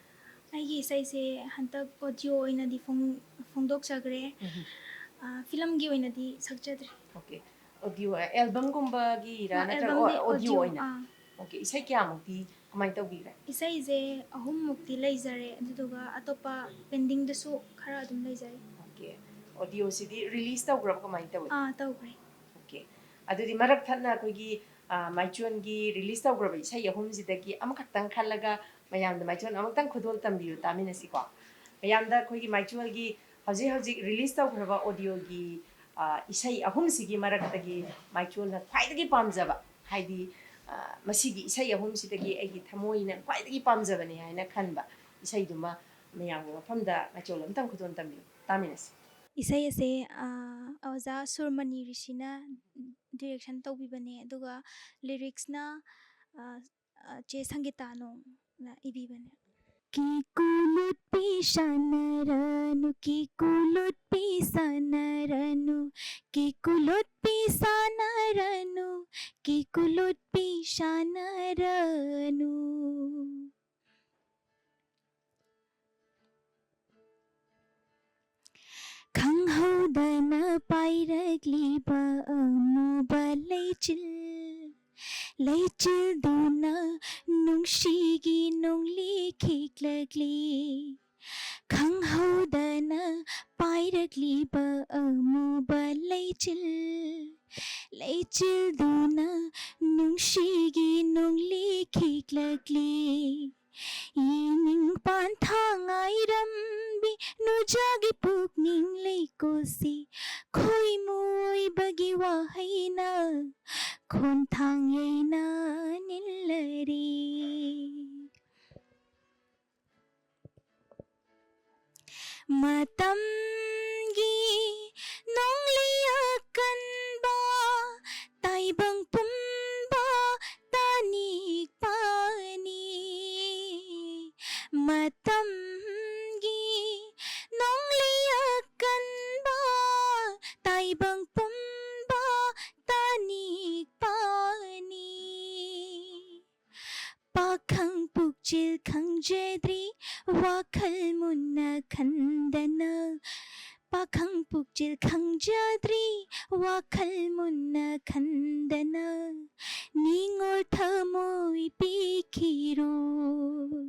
ꯑꯩꯒꯤ ꯏꯁꯩꯁꯦ ꯍꯟꯗꯛ audio ꯑꯣꯏꯅꯗꯤ ꯐꯣꯡ-, ꯐꯣꯡꯗꯣꯛꯆꯈ꯭ꯔꯦ꯫ ꯎꯝ꯫ ꯑ, filmꯒꯤ ꯑꯣꯏꯅꯗꯤ ꯁꯛꯆꯗ꯭ꯔꯤ꯫ Okay꯫ Audio, albumꯒꯨꯝꯕꯒꯤꯔꯥ ꯑ, ꯅꯠꯇ꯭ꯔꯒ albumꯗꯤ ꯑꯣ, audio audio, ꯑꯣꯏꯅ? ꯑꯥ꯫ Okay꯫ ꯏꯁꯩ ꯀꯌꯥꯃꯨꯛꯇꯤ ꯀꯃꯥꯏꯅ ꯇꯧꯕꯤꯈ꯭ꯔꯦ? ꯏꯁꯩꯁꯦ ꯑꯍꯨꯝꯃꯨꯛꯇꯤ ꯂꯩꯖꯔꯦ, ꯑꯗꯨꯗꯨꯒ ꯑꯇꯣꯞꯄ pendingꯗꯁꯨ ꯈꯔ ꯑꯗꯨꯝ ꯂꯩꯖꯔꯤ꯫ Okay꯫ Audioꯁꯤꯗꯤ release ꯇꯧꯈ꯭ꯔꯕ ꯀꯃꯥꯏꯅ ꯇꯧꯏ? ꯑꯥ, ꯇꯧꯈ꯭ꯔꯦ꯫ Okay꯫ ꯑꯗꯨꯗꯤ ꯃꯔꯛ ꯊꯠꯅ ꯑꯩꯈꯣꯏꯒꯤ, ꯑ, ꯃꯥꯏꯆꯣꯟꯒꯤ release ꯇꯧꯈ꯭ꯔꯕ ꯏꯁꯩ ꯑꯍꯨꯝꯁꯤꯗꯒꯤ ꯑꯃꯈꯛꯇꯪ ꯈꯜꯂꯒ ꯃꯌꯥꯝꯗ ꯃꯥꯏꯆꯣꯟ ꯑꯃꯨꯛꯇꯪ ꯈꯨꯗꯣꯜ ꯇꯝꯕꯤꯌꯨ, ꯇꯥꯃꯤꯟꯅꯁꯤꯀꯣ꯫ ꯃꯌꯥꯝꯗ ꯑꯩꯈꯣꯏꯒꯤ ꯃꯥꯏꯆꯣꯟꯒꯤ ꯍꯧꯖꯤꯛ ꯍꯧꯖꯤꯛ release ꯇꯧꯈ꯭ꯔꯕ audioꯒꯤ, ꯑ, ꯏꯁꯩ ꯑꯍꯨꯝꯁꯤꯒꯤ ꯃꯔꯛꯇꯒꯤ ꯃꯥꯏꯆꯣꯟꯅ ꯈ꯭ꯋꯥꯏꯗꯒꯤ ꯄꯥꯝꯖꯕ, ꯍꯥꯏꯗꯤ, ꯑ, ꯃꯁꯤꯒꯤ ꯏꯁꯩ ꯑꯍꯨꯝꯁꯤꯗꯒꯤ ꯑꯩꯒꯤ ꯊꯃꯣꯏꯅ ꯈ꯭ꯋꯥꯏꯗꯒꯤ ꯄꯥꯝꯖꯕꯅꯤ ꯍꯥꯏꯅ ꯈꯟꯕ ꯏꯁꯩꯗꯨꯃ ꯃꯌꯥꯝꯒꯤ ꯃꯐꯝꯗ ꯃꯥꯏꯆꯣꯟ ꯑꯃꯇꯪ ꯈꯨꯗꯣꯜ ꯇꯝꯕꯤꯌꯨ, ꯇꯥꯃꯤꯟꯅꯁꯤ꯫ ꯏꯁꯩ ꯑꯁꯦ, ꯑ, ꯑꯣꯖꯥ ꯁꯨꯔꯃꯅꯤ ꯔꯤꯁꯤꯅ direction ꯇꯧꯕꯤꯕꯅꯦ, ꯑꯗꯨꯒ lyricsꯅ, ꯑ, ꯑ, ꯆꯦ ꯁꯪꯒꯤꯇꯥ ꯅꯣꯡꯅ ꯏꯕꯤꯕꯅꯦ꯫ ꯀꯤꯀꯨ ꯂꯣꯠꯄꯤ ꯁꯥꯟꯅꯔꯅꯨ, ꯀꯤꯀꯨ ꯂꯣꯠꯄꯤ ꯁꯥꯟꯅꯔꯅꯨ, ꯀꯤꯀꯨ ꯂꯣꯠꯄꯤ ꯁꯥꯟꯅꯔꯅꯨ, ꯀꯤꯀꯨ ꯂꯣꯠꯄꯤ ꯁꯥꯟꯅꯔꯅꯨ꯫ ꯈꯪꯍꯧꯗꯅ ꯄꯥꯏꯔꯛꯂꯤꯕ ꯑꯃꯨꯕ ꯂꯩꯆꯤꯜ, ꯂꯩꯆꯤꯜꯗꯨꯅ ꯅꯨꯡꯁꯤꯒꯤ ꯅꯣꯡꯂꯤ ꯈꯤꯛꯂꯛꯂꯤ꯫ ꯈꯪꯍꯧꯗꯅ ꯄꯥꯏꯔꯛꯂꯤꯕ ꯑꯃꯨꯕ ꯂꯩꯆꯤꯜ, ꯂꯩꯆꯤꯜꯗꯨꯅ ꯅꯨꯡꯁꯤꯒꯤ ꯅꯣꯡꯂꯤ ꯈꯤꯛꯂꯛꯂꯤ꯫ ꯌꯦꯡꯅꯤꯡ ꯄꯥꯟꯊꯥ ꯉꯥꯏꯔꯝꯕꯤ ꯅꯨꯖꯥꯒꯤ ꯄꯨꯛꯅꯤꯡ ꯂꯩꯀꯣꯜꯁꯤ ꯈꯣꯏꯃꯨ ꯑꯣꯏꯕꯒꯤ ꯋꯥꯍꯩꯅ ꯈꯣꯟꯊꯥꯡ ꯌꯩꯅ ꯅꯤꯜꯂꯔꯤ꯫ ꯃꯇꯝꯒꯤ ꯅꯣꯡꯂꯤ ꯑꯀꯟꯕ, ꯇꯥꯏꯕꯪ ꯄꯨꯝꯕ ꯇꯥꯅꯤꯛꯄꯅꯤ꯫ ꯃꯇꯝꯒꯤ ꯅꯣꯡꯂꯤ ꯑꯀꯟꯕ, ꯇꯥꯏꯕꯪ ꯄꯨꯝꯕ ꯇꯥꯅꯤꯛꯄꯅꯤ꯫ ꯄꯥꯈꯪ ꯄꯨꯛꯆꯦꯜ ꯈꯪꯖꯗ꯭ꯔꯤ, ꯋꯥꯈꯜ ꯃꯨꯟꯅ ꯈꯟꯗꯅ꯫ ꯄꯥꯈꯪ ꯄꯨꯛꯆꯦꯜ ꯈꯪꯖꯗ꯭ꯔꯤ, ꯋꯥꯈꯜ ꯃꯨꯟꯅ ꯈꯟꯗꯅ꯫ ꯅꯤꯡꯉꯣꯜ ꯊꯃꯣꯏ ꯄꯤꯈꯤꯔꯣꯏ꯫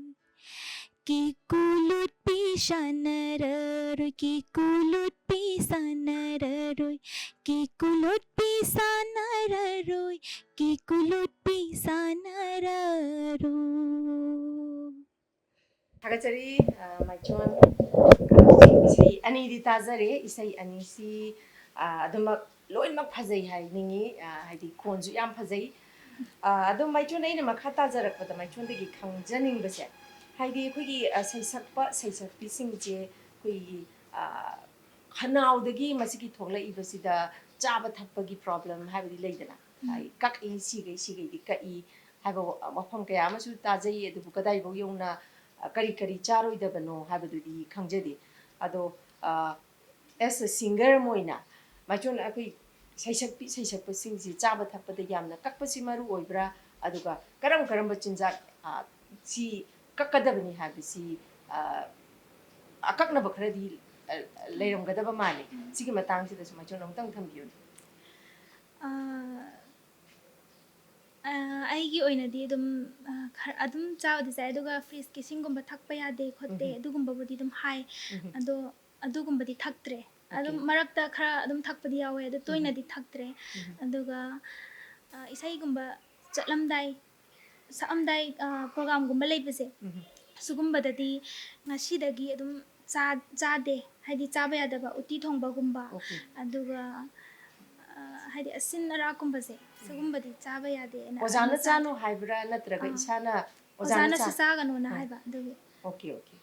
ꯀꯤꯀꯨ ꯂꯨꯠꯄꯤ ꯁꯥꯟꯅꯔꯔꯣꯏ, ꯀꯤꯀꯨ ꯂꯨꯠꯄꯤ ꯁꯥꯟꯅꯔꯔꯣꯏ, ꯀꯤꯀꯨ ꯂꯨꯠꯄꯤ ꯁꯥꯟꯅꯔꯔꯣꯏ, ꯀꯤꯀꯨ ꯂꯨꯠꯄꯤ ꯁꯥꯟꯅꯔꯔꯣꯏ꯫ ꯊꯥꯒꯠꯆꯔꯤ, ꯑ, ꯃꯥꯏꯆꯣꯟ꯫ ꯑ, ꯏꯁꯩ ꯑꯅꯤꯗꯤ ꯇꯥꯖꯔꯦ꯫ ꯏꯁꯩ ꯑꯅꯤꯁꯤ, ꯑ, ꯑꯗꯨꯃꯛ ꯂꯣꯏꯅꯃꯛ ꯐꯖꯩ ꯍꯥꯏꯅꯤꯡꯉꯤ, ꯑ, ꯍꯥꯏꯗꯤ ꯈꯣꯟꯁꯨ ꯌꯥꯝ ꯐꯖꯩ꯫ ꯑ, ꯑꯗꯣ ꯃꯥꯏꯆꯣꯟ, ꯑꯩꯅ ꯃꯈꯥ ꯇꯥꯖꯔꯛꯄꯗ ꯃꯥꯏꯆꯣꯟꯗꯒꯤ ꯈꯪꯖꯅꯤꯡꯕꯁꯦ, ꯍꯥꯏꯗꯤ ꯑꯩꯈꯣꯏꯒꯤ, ꯑ, ꯁꯩꯁꯛꯄ ꯁꯩꯁꯛꯄꯤꯁꯤꯡꯁꯦ ꯑꯩꯈꯣꯏꯒꯤ, ꯑ, ꯈꯅꯥꯎꯗꯒꯤ ꯃꯁꯤꯒꯤ ꯊꯣꯛꯂꯛꯏꯕꯁꯤꯗ ꯆꯥꯕ ꯊꯛꯄꯒꯤ problem ꯍꯥꯏꯕꯗꯤ ꯂꯩꯗꯅ, ꯎꯝ꯫ ꯑꯩ ꯀꯛꯏ, ꯁꯤꯈꯩ, ꯁꯤꯈꯩꯗꯤ ꯀꯛꯏ ꯍꯥꯏꯕ ꯋꯥ-, ꯋꯥꯐꯝ ꯀꯌꯥ ꯑꯃꯁꯨ ꯇꯥꯖꯩ꯫ ꯑꯗꯨꯕꯨ ꯀꯗꯥꯏꯐꯥꯎ ꯌꯧꯅ, ꯑ, ꯀꯔꯤ ꯀꯔꯤ ꯆꯥꯔꯣꯏꯗꯕꯅꯣ ꯍꯥꯏꯕꯗꯨꯗꯤ ꯈꯪꯖꯗꯦ꯫ ꯑꯗꯣ, ꯑ, as a singer ꯑꯃ ꯑꯣꯏꯅ, ꯃꯥꯏꯆꯣꯟ, ꯑꯩꯈꯣꯏ ꯁꯩꯁꯛꯄꯤ ꯁꯩꯁꯛꯄꯁꯤꯡꯁꯤ ꯆꯥꯕ ꯊꯛꯄꯗ ꯌꯥꯝꯅ ꯀꯛꯄꯁꯤ ꯃꯔꯨ ꯑꯣꯏꯕ꯭ꯔꯥ? ꯑꯗꯨꯒ ꯀꯔꯝ ꯀꯔꯝꯕ ꯆꯤꯟꯖꯥꯛ, ꯑ, ꯁꯤ ꯀꯛꯀꯗꯕꯅꯤ ꯍꯥꯏꯕꯁꯤ, ꯑ, ꯑꯀꯛꯅꯕ ꯈꯔꯗꯤ, ꯑ, ꯂꯩꯔꯝꯒꯗꯕ ꯃꯥꯜꯂꯤ꯫ ꯁꯤꯒꯤ ꯃꯇꯥꯡꯁꯤꯗꯁꯨ ꯃꯥꯏꯆꯣꯟ ꯑꯃꯨꯛꯇꯪ ꯊꯝꯕꯤꯌꯨꯅꯦ꯫ ꯑ, ꯑ, ꯑꯩꯒꯤ ꯑꯣꯏꯅꯗꯤ ꯑꯗꯨꯝ, ꯑ, ꯈꯔ ꯑꯗꯨꯝ ꯆꯥꯕꯗꯤ ꯆꯥꯏ, ꯑꯗꯨꯒ fridgeꯀꯤ ꯏꯁꯤꯡꯒꯨꯝꯕ ꯊꯛꯄ ꯌꯥꯗꯦ ꯈꯣꯠꯇꯦ, ꯎꯝꯍꯨꯝ꯫ ꯑꯗꯨꯒꯨꯝꯕꯕꯨꯗꯤ ꯑꯗꯨꯝ ꯍꯥꯏ꯫ ꯎꯝꯍꯨꯝ꯫ ꯑꯗꯣ ꯑꯗꯨꯒꯨꯝꯕꯗꯤ ꯊꯛꯇ꯭ꯔꯦ꯫ ꯑꯗꯨꯝ ꯑꯣꯀꯦ꯫ ꯃꯔꯛꯇ ꯈꯔ ꯑꯗꯨꯝ ꯊꯛꯄꯗꯤ ꯌꯥꯎꯋꯦ, ꯑꯗꯣ ꯎꯝꯍꯨꯝ꯫ ꯇꯣꯏꯅꯗꯤ ꯊꯛꯇ꯭ꯔꯦ꯫ ꯎꯝꯍꯨꯝ꯫ ꯑꯗꯨꯒ, ꯑ, ꯏꯁꯩꯒꯨꯝꯕ ꯆꯠꯂꯝꯗꯥꯏ, ꯁꯛꯑꯝꯗꯥꯏ, ꯑ, programꯒꯨꯝꯕ ꯂꯩꯕꯁꯦ, ꯎꯝꯍꯨꯝ꯫ ꯁꯤꯒꯨꯝꯕꯗꯗꯤ ꯉꯁꯤꯗꯒꯤ ꯑꯗꯨꯝ ꯆꯥ-, ꯆꯥꯗꯦ, ꯍꯥꯏꯗꯤ ꯆꯥꯕ ꯌꯥꯗꯕ ꯎꯇꯤ ꯊꯣꯡꯕꯒꯨꯝꯕ, ꯑꯣꯀꯦ꯫ ꯑꯗꯨꯒ, ꯑ, ꯍꯥꯏꯗꯤ ꯑꯁꯤꯟ ꯑꯔꯥꯛꯀꯨꯝꯕꯁꯦ, ꯎꯝ꯫ ꯁꯤꯒꯨꯝꯕꯗꯤ ꯆꯥꯕ ꯌꯥꯗꯦꯅ ꯑꯣꯖꯥꯅ ꯑꯩꯅ ꯆꯥꯗꯦ꯫ ꯆꯥꯅꯨ ꯍꯥꯏꯕ꯭ꯔꯥ, ꯅꯠꯇ꯭ꯔꯒ ꯑꯥ꯫ ꯏꯁꯥꯅ ꯑꯣꯖꯥꯅ ꯑꯣꯖꯥꯅꯁꯨ ꯆꯥ-, ꯆꯥꯒꯅꯣꯅ ꯑꯥ꯫ ꯍꯥꯏꯕ, ꯑꯗꯨꯒꯤ꯫ Okay, okay.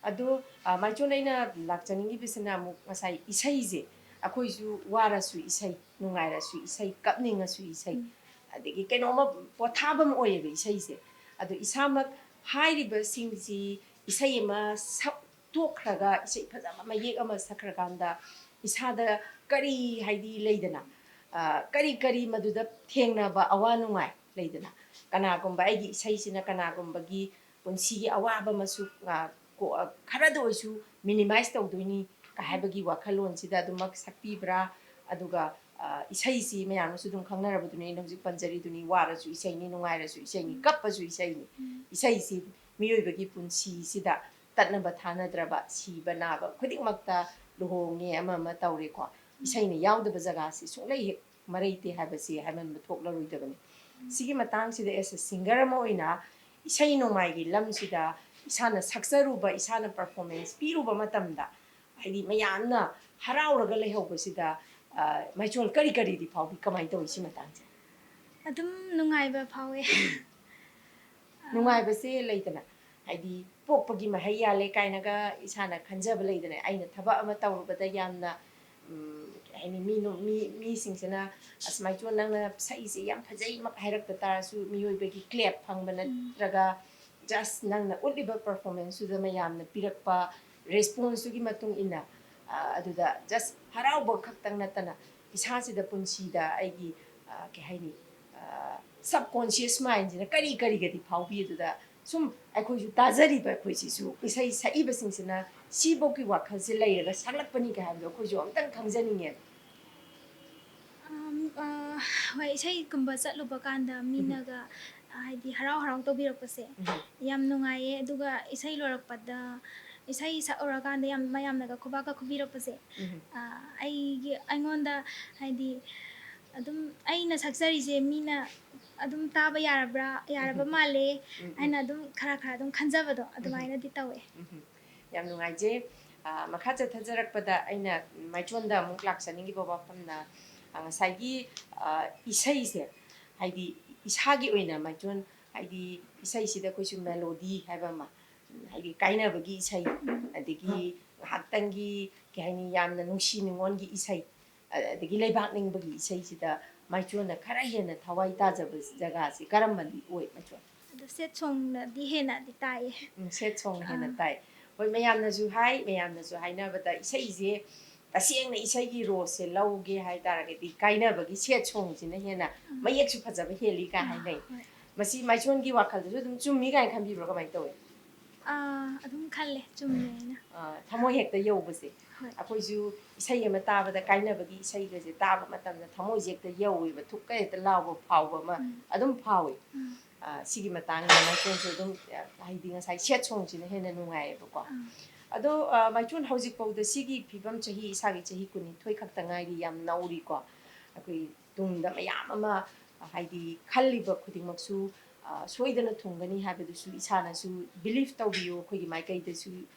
ꯑꯗꯣ, ꯑ, ꯃꯥꯏꯆꯣꯟ, ꯑꯩꯅ ꯂꯥꯛꯆꯅꯤꯡꯉꯤꯕꯁꯤꯅ ꯑꯃꯨꯛ ꯉꯁꯥꯏ ꯏꯁꯩꯁꯦ, ꯑꯩꯈꯣꯏꯁꯨ ꯋꯥꯔꯁꯨ ꯏꯁꯩ, ꯅꯨꯡꯉꯥꯏꯔꯁꯨ ꯏꯁꯩ, ꯀꯞꯅꯤꯡꯉꯁꯨ ꯏꯁꯩ, ꯎꯝ꯫ ꯑꯗꯒꯤ ꯀꯩꯅꯣꯝꯃ ꯄꯣꯊꯥꯐꯝ ꯑꯣꯏꯌꯦꯕ ꯏꯁꯩꯁꯦ꯫ ꯑꯗꯣ ꯏꯁꯥꯃꯛ ꯍꯥꯏꯔꯤꯕꯁꯤꯡꯁꯤ ꯏꯁꯩ ꯑꯃ ꯁꯛꯇꯣꯛꯈ꯭ꯔꯒ, ꯏꯁꯩ ꯐꯖꯕ ꯃꯌꯦꯛ ꯑꯃ ꯁꯛꯈ꯭ꯔꯀꯥꯟꯗ ꯏꯁꯥꯗ ꯀꯔꯤ, ꯍꯥꯏꯗꯤ, ꯂꯩꯗꯅ, ꯑ, ꯀꯔꯤ ꯀꯔꯤ ꯃꯗꯨꯗ ꯊꯦꯡꯅꯕ ꯑꯋꯥ ꯅꯨꯡꯉꯥꯏ ꯂꯩꯗꯅ, ꯀꯅꯥꯒꯨꯝꯕ ꯑꯩꯒꯤ ꯏꯁꯩꯁꯤꯅ ꯀꯅꯥꯒꯨꯝꯕꯒꯤ ꯄꯨꯟꯁꯤꯒꯤ ꯑꯋꯥꯕ ꯑꯃꯁꯨ, ꯑ, ꯀꯣ-, ꯑ, ꯈꯔꯗ ꯑꯣꯏꯁꯨ minimize ꯇꯧꯗꯣꯏꯅꯤ ꯀ ꯍꯥꯏꯕꯒꯤ ꯋꯥꯈꯜꯂꯣꯟꯁꯤꯗ ꯑꯗꯨꯃꯛ ꯁꯛꯄꯤꯕ꯭ꯔꯥ? ꯑꯗꯨꯒ, ꯑ, ꯏꯁꯩꯁꯤ ꯃꯌꯥꯝꯅꯁꯨ ꯑꯗꯨꯝ ꯈꯪꯅꯔꯕꯗꯨꯅꯤ, ꯑꯩꯅ ꯍꯧꯖꯤꯛ ꯄꯟꯖꯔꯤꯗꯨꯅꯤ, ꯋꯥꯔꯁꯨ ꯏꯁꯩꯅꯤ, ꯅꯨꯡꯉꯥꯏꯔꯁꯨ ꯏꯁꯩꯅꯤ, ꯀꯞꯄꯁꯨ ꯏꯁꯩꯅꯤ꯫ ꯎꯝ꯫ ꯏꯁꯩꯁꯤ ꯃꯤꯑꯣꯏꯕꯒꯤ ꯄꯨꯟꯁꯤꯁꯤꯗ ꯇꯠꯅꯕ ꯊꯥꯅꯗ꯭ꯔꯕ, ꯁꯤꯕ ꯅꯥꯕ ꯈꯨꯗꯤꯡꯃꯛꯇ, ꯂꯨꯍꯣꯡꯉꯦ ꯑꯃ ꯑꯃ ꯇꯧꯔꯦꯀꯣ, ꯏꯁꯩꯅ ꯌꯥꯎꯗꯕ ꯖꯒꯥꯁꯤ ꯁꯨꯡꯂꯩ ꯍꯦꯛ ꯃꯔꯩꯇꯦ ꯍꯥꯏꯕꯁꯤ ꯍꯥꯏꯃꯟꯕ ꯊꯣꯛꯂꯔꯣꯏꯗꯕꯅꯤ꯫ ꯁꯤꯒꯤ ꯃꯇꯥꯡꯁꯤꯗ, as a singer ꯑꯃ ꯑꯣꯏꯅ, ꯏꯁꯩ ꯅꯣꯡꯃꯥꯏꯒꯤ ꯂꯝꯁꯤꯗ ꯏꯁꯥꯅ ꯁꯛꯆꯔꯨꯕ, ꯏꯁꯥꯅ performance ꯄꯤꯔꯨꯕ ꯃꯇꯝꯗ, ꯍꯥꯏꯗꯤ, ꯃꯌꯥꯝꯅ ꯍꯔꯥꯎꯔꯒ ꯂꯩꯍꯧꯕꯁꯤꯗ, ꯑ, ꯃꯥꯏꯆꯣꯟ ꯀꯔꯤ ꯀꯔꯤꯗꯤ ꯐꯥꯎꯕꯤ? ꯀꯃꯥꯏꯅ ꯇꯧꯏ ꯁꯤ ꯃꯇꯥꯡꯁꯦ? ꯑꯗꯨꯝ ꯅꯨꯡꯉꯥꯏꯕ ꯐꯥꯎꯋꯦ꯫ ꯅꯨꯡꯉꯥꯏꯕꯁꯦ ꯂꯩꯗꯅ, ꯍꯥꯏꯗꯤ, ꯄꯣꯛꯄꯒꯤ ꯃꯍꯩ ꯌꯥꯜꯂꯦ ꯀꯥꯏꯅꯒ ꯏꯁꯥꯅ ꯈꯟꯖꯕ ꯂꯩꯗꯅ, ꯑꯩꯅ ꯊꯕꯛ ꯑꯃ ꯇꯧꯔꯨꯕꯗ ꯌꯥꯝꯅ, ꯎꯝ, ꯀꯩ ꯍꯥꯏꯅꯤ, ꯃꯤ ꯅꯨ-, ꯃꯤ, ꯃꯤꯁꯤꯡꯁꯤꯅ, "ꯑꯁ, ꯃꯥꯏꯆꯣꯟ, ꯅꯪꯅ ꯁꯛꯏꯁꯦ ꯌꯥꯝ ꯐꯖꯩ" ꯃꯛ ꯍꯥꯏꯔꯛꯇ ꯇꯥꯔꯁꯨ, ꯃꯤꯑꯣꯏꯕꯒꯤ clap ꯐꯪꯕ ꯎꯝ꯫ ꯅꯠꯇ꯭ꯔꯒ just ꯅꯪꯅ ꯎꯠꯂꯤꯕ performanceꯇꯨꯗ ꯃꯌꯥꯝꯅ ꯄꯤꯔꯛꯄ responseꯇꯨꯒꯤ ꯃꯇꯨꯡ ꯏꯟꯅ, ꯑ, ꯑꯗꯨꯗ just ꯍꯔꯥꯎꯕ ꯈꯛꯇꯪ ꯅꯠꯇꯅ, ꯏꯁꯥꯁꯤꯗ, ꯄꯨꯟꯁꯤꯗ ꯑꯩꯒꯤ, ꯑ, ꯀꯩ ꯍꯥꯏꯅꯤ, ꯑ, subconscious mindꯁꯤꯅ ꯀꯔꯤ ꯀꯔꯤꯒꯗꯤ ꯐꯥꯎꯕꯤ? ꯑꯗꯨꯗ ꯁꯨꯝ ꯑꯩꯈꯣꯏꯁꯨ ꯇꯥꯖꯔꯤꯕ, ꯑꯩꯈꯣꯏꯁꯤꯁꯨ, ꯏꯁꯩ ꯁꯛꯏꯕꯁꯤꯡꯁꯤꯅ ꯁꯤꯐꯧꯒꯤ ꯋꯥꯈꯜꯁꯦ ꯂꯩꯔꯒ ꯁꯛꯂꯛꯄꯅꯤ ꯀꯥꯏ ꯍꯥꯏꯕꯗꯣ ꯑꯩꯈꯣꯏꯁꯨ ꯑꯝꯇꯪ ꯈꯪꯖꯅꯤꯡꯉꯦꯕ꯫ ꯑꯝ, ꯑ, ꯍꯣꯏ, ꯏꯁꯩꯒꯨꯝꯕ ꯆꯠꯂꯨꯕ ꯀꯥꯟꯗ ꯎꯝ꯫ ꯃꯤꯅꯒ, ꯑ, ꯍꯥꯏꯗꯤ, ꯍꯔꯥꯎ ꯍꯔꯥꯎ ꯇꯧꯕꯤꯔꯛꯄꯁꯦ ꯎꯝ꯫ ꯌꯥꯝ ꯅꯨꯡꯉꯥꯏꯌꯦ꯫ ꯑꯗꯨꯒ ꯏꯁꯩ ꯂꯣꯏꯔꯛꯄꯗ, ꯏꯁꯩ ꯁꯛꯎꯔꯀꯥꯟꯗ ꯌꯥꯝ, ꯃꯌꯥꯝꯅꯒ ꯈꯨꯕꯥꯛꯀ ꯈꯨꯕꯤꯔꯛꯄꯁꯦ, ꯎꯝ꯫ ꯑ, ꯑꯩꯒꯤ, ꯑꯩꯉꯣꯟꯗ, ꯍꯥꯏꯗꯤ, ꯑꯗꯨꯝ ꯑꯩꯅ ꯁꯛꯆꯔꯤꯁꯦ ꯃꯤꯅ ꯑꯗꯨꯝ ꯇꯥꯕ ꯌꯥꯔꯕ꯭ꯔꯥ, ꯌꯥꯔꯕ ꯎꯝ꯫ ꯃꯥꯜꯂꯦ ꯎꯝ, ꯎꯝ꯫ ꯍꯥꯏꯅ ꯑꯗꯨꯝ ꯈꯔ ꯈꯔ ꯑꯗꯨꯝ ꯈꯟꯖꯕꯗꯣ ꯎꯝ꯫ ꯑꯗꯨꯃꯥꯏꯅꯗꯤ ꯇꯧꯋꯦ꯫ ꯎꯝ꯫ ꯌꯥꯝ ꯅꯨꯡꯉꯥꯏꯖꯩ꯫ ꯑ, ꯃꯈꯥ ꯆꯠꯊꯖꯔꯛꯄꯗ ꯑꯩꯅ ꯃꯥꯏꯆꯣꯟꯗ ꯑꯃꯨꯛ ꯂꯥꯛꯆꯅꯤꯡꯉꯤꯕ ꯋꯥꯐꯝꯅ, ꯑ, ꯉꯁꯥꯏꯒꯤ, ꯑ, ꯏꯁꯩꯁꯦ, ꯍꯥꯏꯗꯤ, ꯏꯁꯥꯒꯤ ꯑꯣꯏꯅ ꯃꯥꯏꯆꯣꯟ, ꯍꯥꯏꯗꯤ, ꯏꯁꯩꯁꯤꯗ ꯑꯩꯈꯣꯏꯁꯨ melody ꯍꯥꯏꯕ ꯑꯃ, ꯍꯥꯏꯗꯤ ꯀꯥꯏꯅꯕꯒꯤ ꯏꯁꯩ, ꯑꯗꯒꯤ ꯉꯥꯏꯍꯥꯛꯇꯪꯒꯤ, ꯀꯩ ꯍꯥꯏꯅꯤ, ꯌꯥꯝꯅ ꯅꯨꯡꯁꯤ ꯅꯨꯡꯉꯣꯟꯒꯤ ꯏꯁꯩ, ꯑꯗꯒꯤ ꯂꯩꯕꯥꯛ ꯅꯤꯡꯕꯒꯤ ꯏꯁꯩꯁꯤꯗ ꯃꯥꯏꯆꯣꯟꯅ ꯈꯔ ꯍꯦꯟꯅ ꯊꯋꯥꯏ ꯇꯥꯖꯕ ꯖꯒꯥꯁꯤ ꯀꯔꯝꯕꯗꯤ ꯑꯣꯏ, ꯃꯥꯏꯆꯣꯟ? ꯑꯗꯣ ꯁꯦꯠ ꯁꯣꯡꯅꯗꯤ ꯍꯦꯟꯅꯗꯤ ꯇꯥꯏꯌꯦ꯫ ꯎꯝ, ꯁꯦꯠ ꯁꯣꯡꯅ ꯍꯦꯟꯅ ꯇꯥꯏ꯫ ꯍꯣꯏ, ꯃꯌꯥꯝꯅꯁꯨ ꯍꯥꯏ, ꯃꯌꯥꯝꯅꯁꯨ ꯍꯥꯏꯅꯕꯗ ꯏꯁꯩꯁꯦ ꯇꯁꯦꯡꯅ ꯏꯁꯩꯒꯤ ꯔꯣꯁꯁꯦ ꯂꯧꯒꯦ ꯍꯥꯏ ꯇꯥꯔꯒꯗꯤ ꯀꯥꯏꯅꯕꯒꯤ ꯁꯦꯠ ꯁꯣꯡꯁꯤꯅ ꯍꯦꯟꯅ ꯃꯌꯦꯛꯁꯨ ꯐꯖꯕ ꯍꯦꯜꯂꯤ ꯀꯥꯏ ꯍꯥꯏꯅꯩ꯫ ꯍꯣꯏ꯫ ꯃꯁꯤ ꯃꯥꯏꯆꯣꯟꯒꯤ ꯋꯥꯈꯜꯗꯁꯨ ꯑꯗꯨꯝ ꯆꯨꯝꯃꯤ ꯀꯥꯏꯅ ꯈꯟꯕꯤꯕ꯭ꯔꯣ, ꯀꯃꯥꯏꯅ ꯇꯧꯏ? ꯑꯥ, ꯑꯗꯨꯝ ꯈꯜꯂꯦ, ꯆꯨꯝꯃꯦ ꯍꯥꯏꯅ꯫ ꯑ, ꯊꯃꯣꯏ ꯍꯦꯛꯇ ꯌꯧꯕꯁꯦ꯫ ꯍꯣꯏ꯫ ꯑꯩꯈꯣꯏꯁꯨ ꯏꯁꯩ ꯑꯃ ꯇꯥꯕꯗ, ꯀꯥꯏꯅꯕꯒꯤ ꯏꯁꯩꯒꯁꯦ ꯇꯥꯕ ꯃꯇꯝꯗ ꯊꯃꯣꯏꯁꯦ ꯍꯦꯛꯇ ꯌꯧꯋꯦꯕ, ꯊꯨꯛꯀ ꯍꯦꯛꯇ ꯂꯥꯎꯕ ꯐꯥꯎꯕ ꯑꯃ ꯎꯝ꯫ ꯑꯗꯨꯝ ꯐꯥꯎꯋꯤ꯫ ꯎꯝ꯫ ꯑ, ꯁꯤꯒꯤ ꯃꯇꯥꯡꯗ ꯃꯥꯏꯆꯣꯟꯁꯨ ꯑꯗꯨꯝ, ꯑ, ꯍꯥꯏꯗꯤ ꯉꯁꯥꯏ ꯁꯦꯠ ꯁꯣꯡꯁꯤꯅ ꯍꯦꯟꯅ ꯅꯨꯡꯉꯥꯏꯌꯦꯕꯀꯣ꯫ ꯎꯝ꯫ ꯑꯗꯣ, ꯑ, ꯃꯥꯏꯆꯣꯟ, ꯍꯧꯖꯤꯛꯐꯥꯎꯗ ꯁꯤꯒꯤ ꯐꯤꯕꯝ, ꯆꯍꯤ, ꯏꯁꯥꯒꯤ ꯆꯍꯤ ꯀꯨꯟꯅꯤꯊꯣꯏ ꯈꯛꯇ ꯉꯥꯏꯔꯤ, ꯌꯥꯝ ꯅꯧꯔꯤꯀꯣ꯫ ꯑꯩꯈꯣꯏ ꯇꯨꯡꯗ ꯃꯌꯥꯝ ꯑꯃ, ꯑ, ꯍꯥꯏꯗꯤ ꯈꯜꯂꯤꯕ ꯈꯨꯗꯤꯡꯃꯛꯁꯨ, ꯑ, ꯁꯣꯏꯗꯅ ꯊꯨꯡꯒꯅꯤ ꯍꯥꯏꯕꯗꯨꯁꯨ ꯏꯁꯥꯅꯁꯨ believe ꯇꯧꯕꯤꯌꯨ, ꯑꯩꯈꯣꯏꯒꯤ ꯃꯥꯏꯀꯩꯗꯁꯨ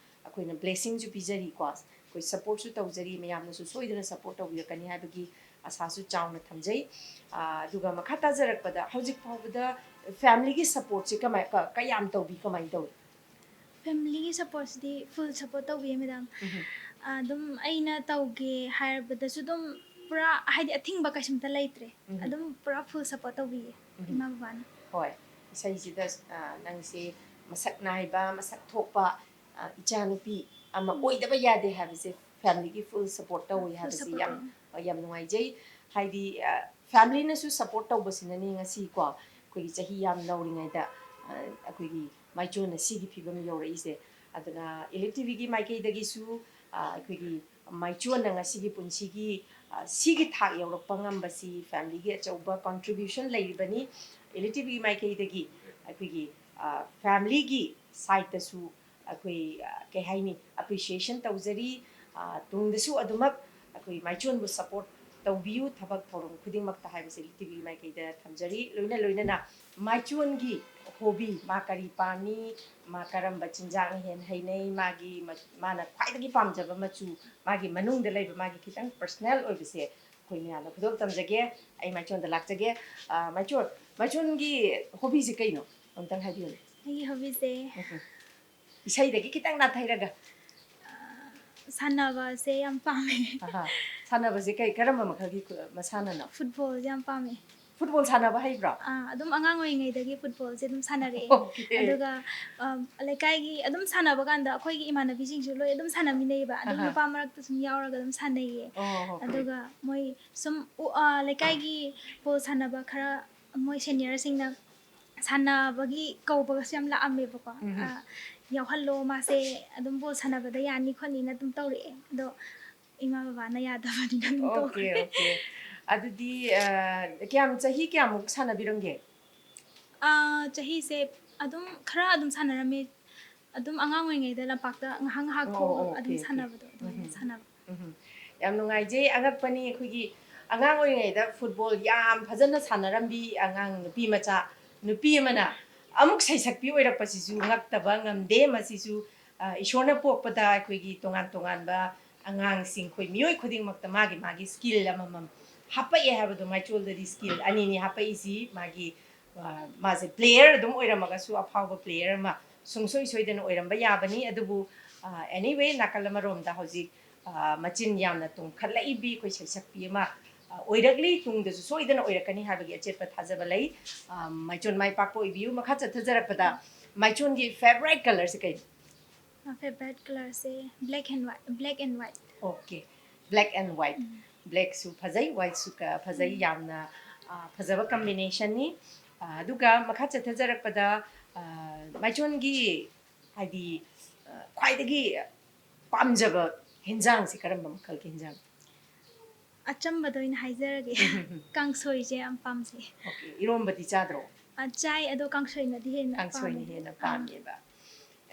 ꯑꯩꯈꯣꯏꯅ blessingꯁꯨ ꯄꯤꯖꯔꯤꯀꯣ, ꯑꯩꯈꯣꯏ supportꯁꯨ ꯇꯧꯖꯔꯤ, ꯃꯌꯥꯝꯅꯁꯨ ꯁꯣꯏꯗꯅ support ꯇꯧꯕꯤꯔꯛꯀꯅꯤ ꯍꯥꯏꯕꯒꯤ ꯑꯁꯥꯁꯨ ꯆꯥꯎꯅ ꯊꯝꯖꯩ꯫ ꯑ, ꯑꯗꯨꯒ ꯃꯈꯥ ꯇꯥꯖꯔꯛꯄꯗ, ꯍꯧꯖꯤꯛ ꯐꯥꯎꯕꯗ familyꯒꯤ supportꯁꯦ ꯀꯃꯥꯏ-, ꯀ-, ꯀꯌꯥꯝ ꯇꯧꯕꯤ, ꯀꯃꯥꯏꯅ ꯇꯧꯏ? Familyꯒꯤ supportꯁꯤꯗꯤ full support ꯇꯧꯕꯤꯌꯦ, madam꯫ ꯎꯝ꯫ ꯑꯗꯨꯝ ꯑꯩꯅ ꯇꯧꯒꯦ ꯍꯥꯏꯔꯕꯗꯁꯨ ꯑꯗꯨꯝ ꯄꯨꯔꯥ, ꯍꯥꯏꯗꯤ, ꯑꯊꯤꯡꯕ ꯀꯩꯁꯨꯝꯇ ꯂꯩꯇ꯭ꯔꯦ꯫ ꯎꯝ꯫ ꯑꯗꯨꯝ ꯄꯨꯔꯥ full support ꯇꯧꯕꯤꯌꯦ ꯎꯝ꯫ ꯏꯃꯥ ꯕꯕꯥꯅ꯫ ꯍꯣꯏ, ꯏꯁꯩꯁꯤꯗ, ꯑ, ꯅꯪꯁꯦ ꯃꯁꯛ ꯅꯥꯏꯕ, ꯃꯁꯛ ꯊꯣꯛꯄ, ꯑ, ꯏꯆꯥꯅꯨꯄꯤ ꯑꯃ ꯑꯣꯏꯗꯕ ꯌꯥꯗꯦ ꯍꯥꯏꯕꯁꯦ familyꯒꯤ full support ꯇꯧꯏ Full ꯍꯥꯏꯕꯁꯤ support ꯌꯥꯝ, ꯇꯧꯏ꯫ ꯑ, ꯌꯥꯝ ꯅꯨꯡꯉꯥꯏꯖꯩ꯫ ꯍꯥꯏꯗꯤ, ꯑ, familyꯅꯁꯨ support ꯇꯧꯕꯁꯤꯅꯅꯤ ꯉꯁꯤ ꯀꯣ, ꯑꯩꯈꯣꯏꯒꯤ ꯆꯍꯤ ꯌꯥꯝ ꯅꯧꯔꯤꯉꯩꯗ, ꯑ, ꯑꯩꯈꯣꯏꯒꯤ ꯃꯥꯏꯆꯣꯟꯅ ꯁꯤꯒꯤ ꯐꯤꯕꯝ ꯌꯧꯔꯛꯏꯁꯦ꯫ ꯑꯗꯨꯅ ꯏꯂꯤꯇꯤꯚꯤꯒꯤ ꯃꯥꯏꯀꯩꯗꯒꯤꯁꯨ, ꯑ, ꯑꯩꯈꯣꯏꯒꯤ ꯃꯥꯏꯆꯣꯟꯅ ꯉꯁꯤꯒꯤ ꯄꯨꯟꯁꯤꯒꯤ, ꯑ, ꯁꯤꯒꯤ ꯊꯥꯛ ꯌꯧꯔꯛꯄ ꯉꯝꯕꯁꯤ familyꯒꯤ ꯑꯆꯧꯕ contribution ꯂꯩꯔꯤꯕꯅꯤ꯫ ꯏꯂꯤꯇꯤꯚꯤꯒꯤ ꯃꯥꯏꯀꯩꯗꯒꯤ ꯑꯩꯈꯣꯏꯒꯤ, ꯑ, familyꯒꯤ sideꯇꯁꯨ ꯑꯩꯈꯣꯏ, ꯑ, ꯀꯩ ꯍꯥꯏꯅꯤ, appreciation ꯇꯧꯖꯔꯤ꯫ ꯑ, ꯇꯨꯡꯗꯁꯨ ꯑꯗꯨꯃꯛ ꯑꯩꯈꯣꯏ ꯃꯥꯏꯆꯣꯟꯕꯨ support ꯇꯧꯕꯤꯌꯨ ꯊꯕꯛ ꯊꯧꯔꯝ ꯈꯨꯗꯤꯡꯃꯛꯇ ꯍꯥꯏꯕꯁꯦ ꯏꯂꯤꯇꯤꯚꯤꯒꯤ ꯃꯥꯏꯀꯩꯗ ꯊꯝꯖꯔꯤ꯫ ꯂꯣꯏꯅ ꯂꯣꯏꯅꯅ ꯃꯥꯏꯆꯣꯟꯒꯤ hobby, ꯃꯥ ꯀꯔꯤ ꯄꯥꯝꯃꯤ, ꯃꯥ ꯀꯔꯝꯕ ꯆꯤꯟꯖꯥꯛꯅ ꯍꯦꯟꯅ ꯍꯩꯅꯩ, ꯃꯥꯒꯤ ꯃ-, ꯃꯥꯅ ꯈ꯭ꯋꯥꯏꯗꯒꯤ ꯄꯥꯝꯖꯕ ꯃꯆꯨ, ꯃꯥꯒꯤ ꯃꯅꯨꯡꯗ ꯂꯩꯕ ꯃꯥꯒꯤ ꯈꯤꯇꯪ personal ꯑꯣꯏꯕꯁꯦ ꯑꯩꯈꯣꯏ ꯃꯌꯥꯝꯗ ꯈꯨꯗꯣꯜ ꯇꯝꯖꯒꯦ꯫ ꯑꯩ ꯃꯥꯏꯆꯣꯟꯗ ꯂꯥꯛꯆꯒꯦ꯫ ꯑ, ꯃꯥꯏꯆꯣꯟ, ꯃꯥꯏꯆꯣꯟꯒꯤ hobbyꯁꯦ ꯀꯩꯅꯣ? ꯑꯝꯇꯪ ꯍꯥꯏꯕꯤꯌꯨꯅꯦ꯫ ꯑꯩꯒꯤ hobbyꯁꯦ ꯎꯝ꯫ ꯏꯁꯩꯗꯒꯤ ꯈꯤꯇꯪ ꯅꯥꯊꯩꯔꯒ꯫ ꯁꯥꯟꯅꯕꯁꯦ ꯌꯥꯝ ꯄꯥꯝꯃꯦ꯫ ꯑꯍꯥ꯫ ꯁꯥꯟꯅꯕꯁꯦ ꯀꯩ, ꯀꯔꯝꯕ ꯃꯈꯜꯒꯤ ꯈꯨ- ꯃꯁꯥꯟꯅꯅꯣ? ꯐꯨꯠꯕꯣꯜꯁꯦ ꯌꯥꯝ ꯄꯥꯝꯃꯦ꯫ ꯐꯨꯠꯕꯣꯜ ꯁꯥꯟꯅꯕ ꯍꯩꯕ꯭ꯔꯣ? ꯑꯥ, ꯑꯗꯨꯝ ꯑꯉꯥꯡ ꯑꯣꯏꯔꯤꯉꯩꯗꯒꯤ ꯐꯨꯠꯕꯣꯜꯁꯦ ꯑꯗꯨꯝ ꯁꯥꯟꯅꯔꯛꯑꯦ꯫ Okay. ꯑꯗꯨꯒ ꯑꯝ, ꯂꯩꯀꯥꯏꯒꯤ ꯑꯗꯨꯝ ꯁꯥꯟꯅꯕ ꯀꯥꯟꯗ ꯑꯩꯈꯣꯏꯒꯤ ꯏꯃꯥꯟꯅꯕꯤꯁꯤꯡꯁꯨ ꯂꯣꯏ ꯑꯗꯨꯝ ꯁꯥꯟꯅꯃꯤꯟꯅꯩꯌꯦꯕ꯫ ꯑꯗꯨꯝ ꯑꯍꯥ. ꯅꯨꯄꯥ ꯃꯔꯛꯇ ꯁꯨꯝ ꯌꯥꯎꯔꯒ ꯑꯗꯨꯝ ꯁꯥꯟꯅꯩꯌꯦ꯫ ꯑꯣ, okay. ꯑꯗꯨꯒ ꯃꯣꯏ ꯁꯨꯝ ꯎ- ꯑ, ꯂꯩꯀꯥꯏꯒꯤ ꯕꯣꯜ ꯁꯥꯟꯅꯕ ꯈꯔ ꯃꯣꯏ ꯁꯦꯅꯤꯌꯔꯁꯤꯡꯅ ꯁꯥꯟꯅꯕꯒꯤ ꯀꯧꯕꯒꯁꯨ ꯌꯥꯝ ꯂꯥꯛꯑꯝꯃꯦꯕꯀꯣ꯫ ꯎꯝ. ꯑ, ꯌꯥꯎꯍꯜꯂꯣ, ꯃꯥꯁꯦ ꯑꯗꯨꯝ ꯕꯣꯜ ꯁꯥꯟꯅꯕꯗ ꯌꯥꯅꯤ ꯈꯣꯠꯅꯤꯅ ꯑꯗꯨꯝ ꯇꯧꯔꯛꯑꯦ꯫ ꯑꯗꯣ ꯏꯃꯥ ꯕꯕꯥꯅ ꯌꯥꯗꯕꯅꯤꯅ ꯑꯗꯨꯝ Okay, ꯇꯣꯛꯈ꯭ꯔꯦ꯫ Okay. ꯑꯗꯨꯗꯤ ꯑ, ꯀꯌꯥꯝ, ꯆꯍꯤ ꯀꯌꯥꯃꯨꯛ ꯁꯥꯟꯅꯕꯤꯔꯝꯒꯦ? ꯑꯥ, ꯆꯍꯤꯁꯦ ꯑꯗꯨꯝ ꯈꯔ ꯑꯗꯨꯝ ꯁꯥꯟꯅꯔꯝꯃꯦ꯫ ꯑꯗꯨꯝ ꯑꯉꯥꯡ ꯑꯣꯏꯔꯤꯉꯩꯗ ꯂꯝꯄꯥꯛꯇ ꯉꯥꯏꯍꯥꯛ ꯉꯥꯏꯍꯥꯛ ꯑꯣ, ꯊꯣꯛꯑꯒ ꯑꯣ, ꯑꯗꯨꯝ okay, okay. ꯁꯥꯟꯅꯕꯗꯣ ꯑꯗꯨꯃꯥꯏꯅ ꯎꯝ. ꯁꯥꯟꯅꯕ꯫ ꯎꯝ. ꯌꯥꯝ ꯅꯨꯡꯉꯥꯏꯖꯩ, ꯑꯉꯛꯄꯅꯤ꯫ ꯑꯩꯈꯣꯏꯒꯤ ꯑꯉꯥꯡ ꯑꯣꯏꯔꯤꯉꯩꯗ ꯐꯨꯠꯕꯣꯜ ꯌꯥꯝ ꯐꯖꯅ ꯁꯥꯟꯅꯔꯝꯕꯤ ꯑꯉꯥꯡ ꯅꯨꯄꯤ ꯃꯆꯥ, ꯅꯨꯄꯤ ꯑꯃꯅ ꯑꯃꯨꯛ ꯁꯩꯁꯛꯄꯤ ꯑꯣꯏꯔꯛꯄꯁꯤꯁꯨ ꯉꯛꯇꯕ ꯉꯝꯗꯦ꯫ ꯃꯁꯤꯁꯨ ꯑ, ꯏꯁꯣꯔꯅ ꯄꯣꯛꯄꯗ ꯑꯩꯈꯣꯏꯒꯤ ꯇꯣꯉꯥꯟ ꯇꯣꯉꯥꯟꯕ ꯑꯉꯥꯡꯁꯤꯡ, ꯑꯩꯈꯣꯏ ꯃꯤꯑꯣꯏ ꯈꯨꯗꯤꯡꯃꯛꯇ ꯃꯥꯒꯤ ꯃꯥꯒꯤ skill ꯑꯃꯃꯝ ꯍꯥꯞꯄꯛꯑꯦ ꯍꯥꯏꯕꯗꯣ꯫ ꯃꯥꯏꯆꯣꯜꯗꯗꯤ skill ꯑꯅꯤꯅꯤ ꯍꯥꯞꯄꯛꯏꯁꯤ꯫ ꯃꯥꯒꯤ ꯑ, ꯃꯥꯁꯦ player ꯑꯗꯨꯝ ꯑꯣꯏꯔꯝꯃꯒꯁꯨ ꯑꯐꯥꯎꯕ player ꯑꯃ ꯁꯨꯡꯁꯣꯏ ꯁꯣꯏꯗꯅ ꯑꯣꯏꯔꯝꯕ ꯌꯥꯕꯅꯤ꯫ ꯑꯗꯨꯕꯨ ꯑ, anyway, ꯅꯥꯀꯜ ꯑꯃꯔꯣꯝꯗ ꯍꯧꯖꯤꯛ ꯑ, ꯃꯆꯤꯟ ꯌꯥꯝꯅ ꯇꯨꯝꯈꯠꯂꯛꯏꯕꯤ ꯑꯩꯈꯣꯏ ꯁꯩꯁꯛꯄꯤ ꯑꯃ ꯑ, ꯑꯣꯏꯔꯛꯂꯤ, ꯇꯨꯡꯗꯁꯨ ꯁꯣꯏꯗꯅ ꯑꯣꯏꯔꯛꯀꯅꯤ ꯍꯥꯏꯕꯒꯤ ꯑꯆꯦꯠꯄ ꯊꯥꯖꯕ ꯂꯩ꯫ ꯑ, ꯃꯥꯏꯆꯣꯟ ꯃꯥꯏ ꯄꯥꯛꯄ ꯑꯣꯏꯕꯤꯌꯨ꯫ ꯃꯈꯥ ꯆꯠꯊꯖꯔꯛꯄꯗ ꯃꯥꯏꯆꯣꯟꯒꯤ favourite colourꯁꯦ ꯀꯩꯅꯣ? Favourite colourꯁꯦ black and white, black and white꯫ Okay, black and white꯫ Blackꯁꯨ ꯐꯖꯩ, whiteꯁꯨ ꯀ- ꯐꯖꯩ, ꯌꯥꯝꯅ ꯑ, ꯐꯖꯕ combinationꯅꯤ꯫ ꯑ, ꯑꯗꯨꯒ ꯃꯈꯥ ꯆꯠꯊꯖꯔꯛꯄꯗ ꯑ, ꯃꯥꯏꯆꯣꯟꯒꯤ ꯍꯥꯏꯗꯤ ꯑ, ꯈ꯭ꯋꯥꯏꯗꯒꯤ ꯄꯥꯝꯖꯕ ꯍꯤꯟꯖꯥꯡꯁꯤ ꯀꯔꯝꯕ ꯃꯈꯜꯒꯤ ꯍꯤꯟꯖꯥꯡ? ꯑꯆꯝꯕꯗ ꯑꯣꯏꯅ ꯍꯥꯏꯖꯔꯒꯦ꯫ ꯀꯥꯡꯁꯣꯏꯁꯦ ꯌꯥꯝ ꯄꯥꯝꯖꯩ꯫ Okay, ꯏꯔꯣꯝꯕꯗꯤ ꯆꯥꯗ꯭ꯔꯣ? ꯑ, ꯆꯥꯏ, ꯑꯗꯣ ꯀꯥꯡꯁꯣꯏꯅꯗꯤ ꯍꯦꯟꯅ ꯀꯥꯡꯁꯣꯏꯅ ꯄꯥꯝꯃꯦ꯫ ꯍꯦꯟꯅ ꯑꯥ. ꯄꯥꯝꯃꯦꯕ꯫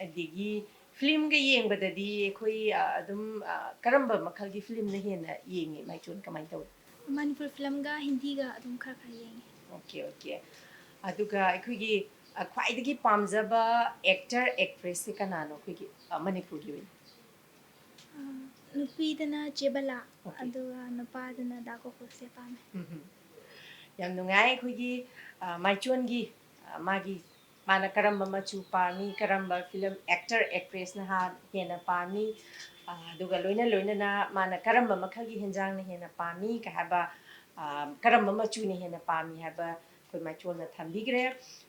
ꯑꯗꯒꯤ filmꯒ ꯌꯦꯡꯕꯗꯗꯤ ꯑꯩꯈꯣꯏ ꯑ, ꯑꯗꯨꯝ ꯑ, ꯀꯔꯝꯕ ꯃꯈꯜꯒꯤ filmꯅ ꯍꯦꯟꯅ ꯌꯦꯡꯉꯤ, ꯃꯥꯏꯆꯣꯟ? ꯀꯃꯥꯏꯅ ꯇꯧꯏ? ꯃꯅꯤꯄꯨꯔ filmꯒ ꯍꯤꯟꯗꯤꯒ ꯑꯗꯨꯝ ꯈꯔ ꯈꯔ ꯌꯦꯡꯉꯦ꯫ Okay, okay. ꯑꯗꯨꯒ ꯑꯩꯈꯣꯏꯒꯤ ꯑ, ꯈ꯭ꯋꯥꯏꯗꯒꯤ ꯄꯥꯝꯖꯕ actor actressꯁꯦ ꯀꯅꯥꯅꯣ ꯑꯩꯈꯣꯏꯒꯤ ꯑ, ꯃꯅꯤꯄꯨꯔꯒꯤ ꯑꯣꯏꯅ? ꯑ, ꯅꯨꯄꯤꯗꯅ ꯆꯦ ꯕꯂꯥ, Okay. ꯑꯗꯨꯒ ꯅꯨꯄꯥꯗꯅ ꯗꯥ ꯒꯣꯀꯨꯜꯁꯦ ꯄꯥꯝꯃꯦ꯫ ꯎꯝ. ꯌꯥꯝ ꯅꯨꯡꯉꯥꯏ꯫ ꯑꯩꯈꯣꯏꯒꯤ ꯑ, ꯃꯥꯏꯆꯣꯟꯒꯤ ꯑ, ꯃꯥꯒꯤ ꯃꯥꯅ ꯀꯔꯝꯕ ꯃꯆꯨ ꯄꯥꯝꯃꯤ, ꯀꯔꯝꯕ ꯐꯤꯂꯝ ꯑꯦꯛꯇꯔ ꯑꯦꯛꯇ꯭ꯔꯦꯁꯅ ꯍꯥ-, ꯍꯦꯟꯅ ꯄꯥꯝꯃꯤ, ꯑ, ꯑꯗꯨꯒ ꯂꯣꯏꯅ ꯂꯣꯏꯅꯅ ꯃꯥꯅ ꯀꯔꯝꯕ ꯃꯈꯜꯒꯤ ꯍꯦꯟꯖꯥꯡꯅ ꯍꯦꯟꯅ ꯄꯥꯝꯃꯤ ꯀ ꯍꯥꯏꯕ, ꯑ, ꯀꯔꯝꯕ ꯃꯆꯨꯅ ꯍꯦꯟꯅ ꯄꯥꯝꯃꯤ ꯍꯥꯏꯕ ꯑꯩꯈꯣꯏ ꯃꯥꯏꯆꯣꯜꯅ ꯊꯝꯕꯤꯈ꯭ꯔꯦ꯫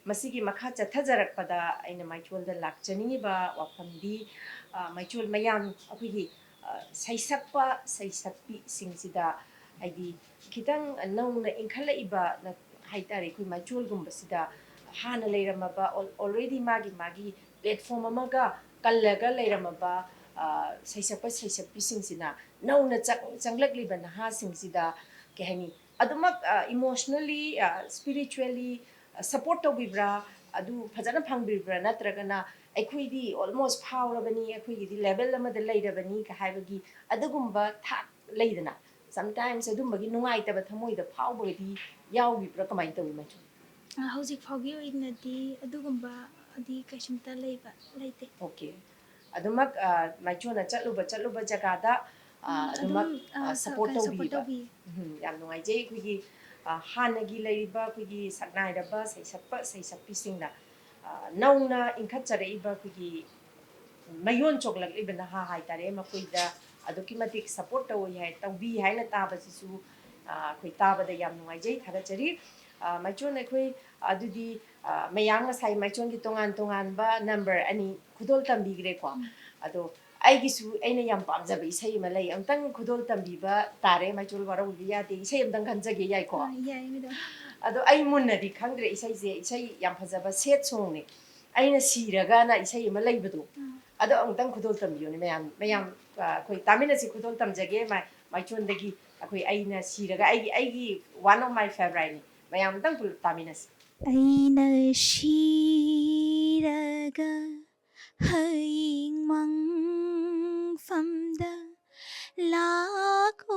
ꯃꯁꯤꯒꯤ ꯃꯈꯥ ꯆꯠꯊꯖꯔꯛꯄꯗ ꯑꯩꯅ ꯃꯥꯏꯆꯣꯜꯗ ꯂꯥꯛꯆꯅꯤꯡꯉꯤꯕ ꯋꯥꯐꯝꯗꯤ, ꯑ, ꯃꯥꯏꯆꯣꯜ ꯃꯌꯥꯝ ꯑꯩꯈꯣꯏꯒꯤ, ꯑ, ꯁꯩꯁꯛꯄ ꯁꯩꯁꯛꯄꯤꯁꯤꯡꯁꯤꯗ ꯍꯥꯏꯗꯤ ꯈꯤꯇꯪ ꯅꯧꯅ ꯏꯟꯈꯠꯂꯛꯏꯕ ꯅ-, ꯍꯥꯏꯇꯥꯔꯦ, ꯑꯩꯈꯣꯏ ꯃꯥꯏꯆꯣꯜꯒꯨꯝꯕꯁꯤꯗ ꯍꯥꯟꯅ ꯂꯩꯔꯝꯃꯕ ꯑꯣꯜ-, ꯑꯣꯜꯔꯦꯗꯤ ꯃꯥꯒꯤ ꯃꯥꯒꯤ ꯄ꯭ꯂꯦꯠꯐꯣꯝ ꯑꯃꯒ ꯀꯜꯂꯒ ꯂꯩꯔꯝꯃꯕ, ꯑ, ꯁꯩꯁꯛꯄ ꯁꯩꯁꯛꯄꯤꯁꯤꯡꯁꯤꯅ ꯅꯧꯅ ꯆꯪ-, ꯆꯪꯂꯛꯂꯤꯕ ꯅꯍꯥꯁꯤꯡꯁꯤꯗ ꯀꯩ ꯍꯥꯏꯅꯤ, ꯑꯗꯨꯃꯛ, ꯑ, ꯏꯃꯣꯁꯅꯦꯜꯂꯤ, ꯑ, ꯁ꯭ꯄꯤꯔꯤꯆꯨꯋꯦꯜꯂꯤ, ꯑ, ꯁꯞꯄꯣꯔꯠ ꯇꯧꯕꯤꯕ꯭ꯔꯥ? ꯑꯗꯨ ꯐꯖꯅ ꯐꯪꯕꯤꯕ꯭ꯔꯥ? ꯅꯠꯇ꯭ꯔꯒꯅ ꯑꯩꯈꯣꯏꯗꯤ ꯑꯣꯜꯃꯣꯁ ꯐꯥꯎꯔꯕꯅꯤ, ꯑꯩꯈꯣꯏꯒꯤꯗꯤ ꯂꯦꯚꯦꯜ ꯑꯃꯗ ꯂꯩꯔꯕꯅꯤ ꯀ ꯍꯥꯏꯕꯒꯤ ꯑꯗꯨꯒꯨꯝꯕ ꯊꯥꯛ ꯂꯩꯗꯅ, ꯁꯝꯇꯥꯏꯝꯁ ꯑꯗꯨꯝꯕꯒꯤ ꯅꯨꯡꯉꯥꯏꯇꯕ ꯊꯃꯣꯏꯗ ꯐꯥꯎꯕꯒꯗꯤ ꯌꯥꯎꯈꯤꯕ꯭ꯔꯥ? ꯀꯃꯥꯏꯅ ꯇꯧꯋꯤ ꯃꯆꯨ? ꯑ, ꯍꯧꯖꯤꯛ ꯐꯥꯎꯒꯤ ꯑꯣꯏꯅꯗꯤ ꯑꯗꯨꯒꯨꯝꯕꯗꯤ ꯀꯩꯁꯨꯝꯇ ꯂꯩꯕ ꯂꯩꯇꯦ꯫ ꯑꯣꯀꯦ꯫ ꯑꯗꯨꯃꯛ, ꯑ, ꯃꯥꯏꯆꯣꯟꯅ ꯆꯠꯂꯨꯕ ꯆꯠꯂꯨꯕ ꯖꯒꯥꯗ, ꯑ, ꯎꯝ, ꯑꯗꯨꯃꯛ, ꯑꯗꯨꯝ, ꯑ, ꯑ, ꯁꯞꯄꯣꯔꯠ ꯁꯞꯄꯣꯔꯠ ꯇꯧꯕꯤꯕ꯫ ꯇꯧꯕꯤ꯫ ꯎꯝ, ꯌꯥꯝ ꯅꯨꯡꯉꯥꯏꯖꯩ꯫ ꯑꯩꯈꯣꯏꯒꯤ, ꯑ, ꯍꯥꯟꯅꯒꯤ ꯂꯩꯔꯤꯕ ꯑꯩꯈꯣꯏꯒꯤ ꯁꯛꯅꯥꯏꯔꯕ ꯁꯩꯁꯛꯄ ꯁꯩꯁꯛꯄꯤꯁꯤꯡꯅ, ꯑ, ꯅꯧꯅ ꯏꯟꯈꯠꯆꯔꯛꯏꯕ ꯑꯩꯈꯣꯏꯒꯤ ꯃꯌꯣꯟ ꯆꯣꯡꯂꯛꯂꯤꯕ ꯅꯍꯥ ꯍꯥꯏꯇꯥꯔꯦ, ꯃꯈꯣꯏꯗ ꯑꯗꯨꯛꯀꯤ ꯃꯇꯤꯛ ꯁꯞꯄꯣꯔꯠ ꯇꯧꯏ ꯍꯥꯏ, ꯇꯧꯕꯤ ꯍꯥꯏꯅ ꯇꯥꯕꯁꯤꯁꯨ, ꯑ, ꯑꯩꯈꯣꯏ ꯇꯥꯕꯗ ꯌꯥꯝ ꯅꯨꯡꯉꯥꯏꯖꯩ, ꯊꯥꯒꯠꯆꯔꯤ꯫ ꯑ, ꯃꯥꯏꯆꯣꯟ, ꯑꯩꯈꯣꯏ ꯑꯗꯨꯗꯤ, ꯑ, ꯃꯌꯥꯝ ꯉꯁꯥꯏ ꯃꯥꯏꯆꯣꯟꯒꯤ ꯇꯣꯉꯥꯟ ꯇꯣꯉꯥꯟꯕ ꯅꯝꯕꯔ ꯑꯅꯤ ꯈꯨꯗꯣꯜ ꯇꯝꯕꯤꯈ꯭ꯔꯦꯀꯣ꯫ ꯎꯝ꯫ ꯑꯗꯣ ꯑꯩꯒꯤꯁꯨ ꯑꯩꯅ ꯌꯥꯝ ꯄꯥꯝꯖꯕ ꯏꯁꯩ ꯑꯃ ꯂꯩ, ꯑꯝꯇꯪ ꯈꯨꯗꯣꯜ ꯇꯝꯕꯤꯕ ꯇꯥꯔꯦ꯫ ꯃꯥꯏꯆꯣꯟ ꯋꯥꯔꯧꯕꯤꯕ ꯌꯥꯗꯦ, ꯏꯁꯩ ꯑꯝꯇꯪ ꯈꯟꯖꯒꯦ, ꯌꯥꯏꯀꯣ? ꯑ, ꯌꯥꯏ, ꯃꯦꯗꯥꯝ꯫ ꯑꯗꯣ ꯑꯩ ꯃꯨꯟꯅꯗꯤ ꯈꯪꯗ꯭ꯔꯦ ꯏꯁꯩꯁꯦ, ꯏꯁꯩ ꯌꯥꯝ ꯐꯖꯕ ꯁꯦꯠ ꯁꯣꯡꯅꯦ, "ꯑꯩꯅ ꯁꯤꯔꯒꯅ" ꯏꯁꯩ ꯑꯃ ꯂꯩꯕꯗꯣ, ꯑꯥ꯫ ꯑꯗꯣ ꯑꯃꯨꯛꯇꯪ ꯈꯨꯗꯣꯜ ꯇꯝꯕꯤꯌꯨꯅꯦ ꯃꯌꯥꯝ, ꯃꯌꯥꯝ, ꯑ, ꯑꯩꯈꯣꯏ ꯇꯥꯃꯤꯟꯅꯁꯤ, ꯈꯨꯗꯣꯜ ꯇꯝꯖꯒꯦ ꯃꯥꯏ-, ꯃꯥꯏꯆꯣꯟꯗꯒꯤ꯫ ꯑꯩꯈꯣꯏ "ꯑꯩꯅ ꯁꯤꯔꯒ", ꯑꯩꯒꯤ, ꯑꯩꯒꯤ one of my favouriteꯅꯤ, ꯃꯌꯥꯝ ꯑꯝꯇꯪ ꯄꯨꯂꯞ ꯇꯥꯃꯤꯟꯅꯁꯤ꯫ ꯑꯩꯅ ꯁꯤꯔꯒ ꯍꯌꯦꯡ ꯃꯪꯐꯝꯗ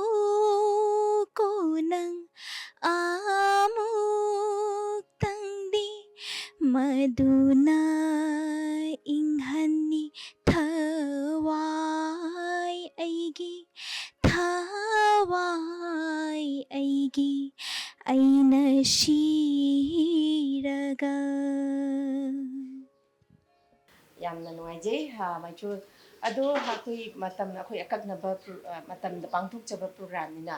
ꯂꯥꯛꯎꯀꯣ ꯅꯪ ꯑꯃꯨꯛꯇꯪꯗꯤ, ꯃꯗꯨꯅ ꯏꯪꯍꯟꯅꯤ ꯊꯋꯥꯏ ꯑꯩꯒꯤ, ꯊꯋꯥꯏ ꯑꯩꯒꯤ, ꯑꯩꯅ ꯁꯤꯔꯒ꯫ ꯌꯥꯝꯅ ꯅꯨꯡꯉꯥꯏꯖꯩ꯫ ꯑ, ꯃꯥꯏꯆꯣ, ꯑꯗꯣ ꯑꯩꯈꯣꯏ ꯃꯇꯝ, ꯑꯩꯈꯣꯏ ꯑꯀꯛꯅꯕ ꯄ꯭ꯔꯣ-, ꯑ, ꯃꯇꯝꯗ ꯄꯥꯡꯊꯣꯛꯆꯕ ꯄ꯭ꯔꯣꯒ꯭ꯔꯥꯝꯅꯤꯅ,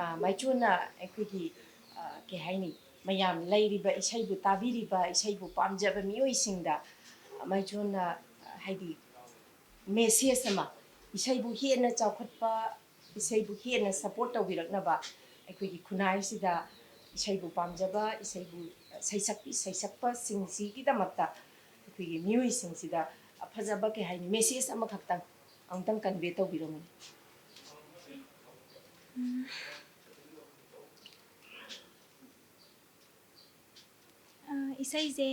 ꯑ, ꯃꯥꯏꯆꯣꯅ ꯑꯩꯈꯣꯏꯒꯤ, ꯑ, ꯀꯩ ꯍꯥꯏꯅꯤ, ꯃꯌꯥꯝ ꯂꯩꯔꯤꯕ ꯏꯁꯩꯕꯨ ꯇꯥꯕꯤꯔꯤꯕ, ꯏꯁꯩꯕꯨ ꯄꯥꯝꯖꯕ ꯃꯤꯑꯣꯏꯁꯤꯡꯗ ꯃꯥꯏꯆꯣꯅ, ꯑ, ꯍꯥꯏꯗꯤ ꯃꯦꯁꯦꯖ ꯑꯃ, ꯏꯁꯩꯕꯨ ꯍꯦꯟꯅ ꯆꯥꯎꯈꯠꯄ, ꯏꯁꯩꯕꯨ ꯍꯦꯟꯅ ꯁꯄꯣꯔꯠ ꯇꯧꯕꯤꯔꯛꯅꯕ, ꯑꯩꯈꯣꯏꯒꯤ ꯈꯨꯟꯅꯥꯏꯁꯤꯗ ꯏꯁꯩꯕꯨ ꯄꯥꯝꯖꯕ, ꯏꯁꯩꯕꯨ ꯁꯩꯁꯛꯄꯤ ꯁꯩꯁꯛꯄꯁꯤꯡꯁꯤꯒꯤꯗꯃꯛꯇ ꯑꯩꯈꯣꯏꯒꯤ ꯃꯤꯑꯣꯏꯁꯤꯡꯁꯤꯗ ꯐꯖꯕ, ꯀꯩ ꯍꯥꯏꯅꯤ, ꯃꯦꯁꯦꯖ ꯑꯃꯈꯛꯇꯪ ꯑꯃꯨꯛꯇꯪ ꯀꯟꯚꯦ ꯇꯧꯕꯤꯔꯝꯃꯨꯅꯦ꯫ ꯑ, ꯏꯁꯩꯁꯦ,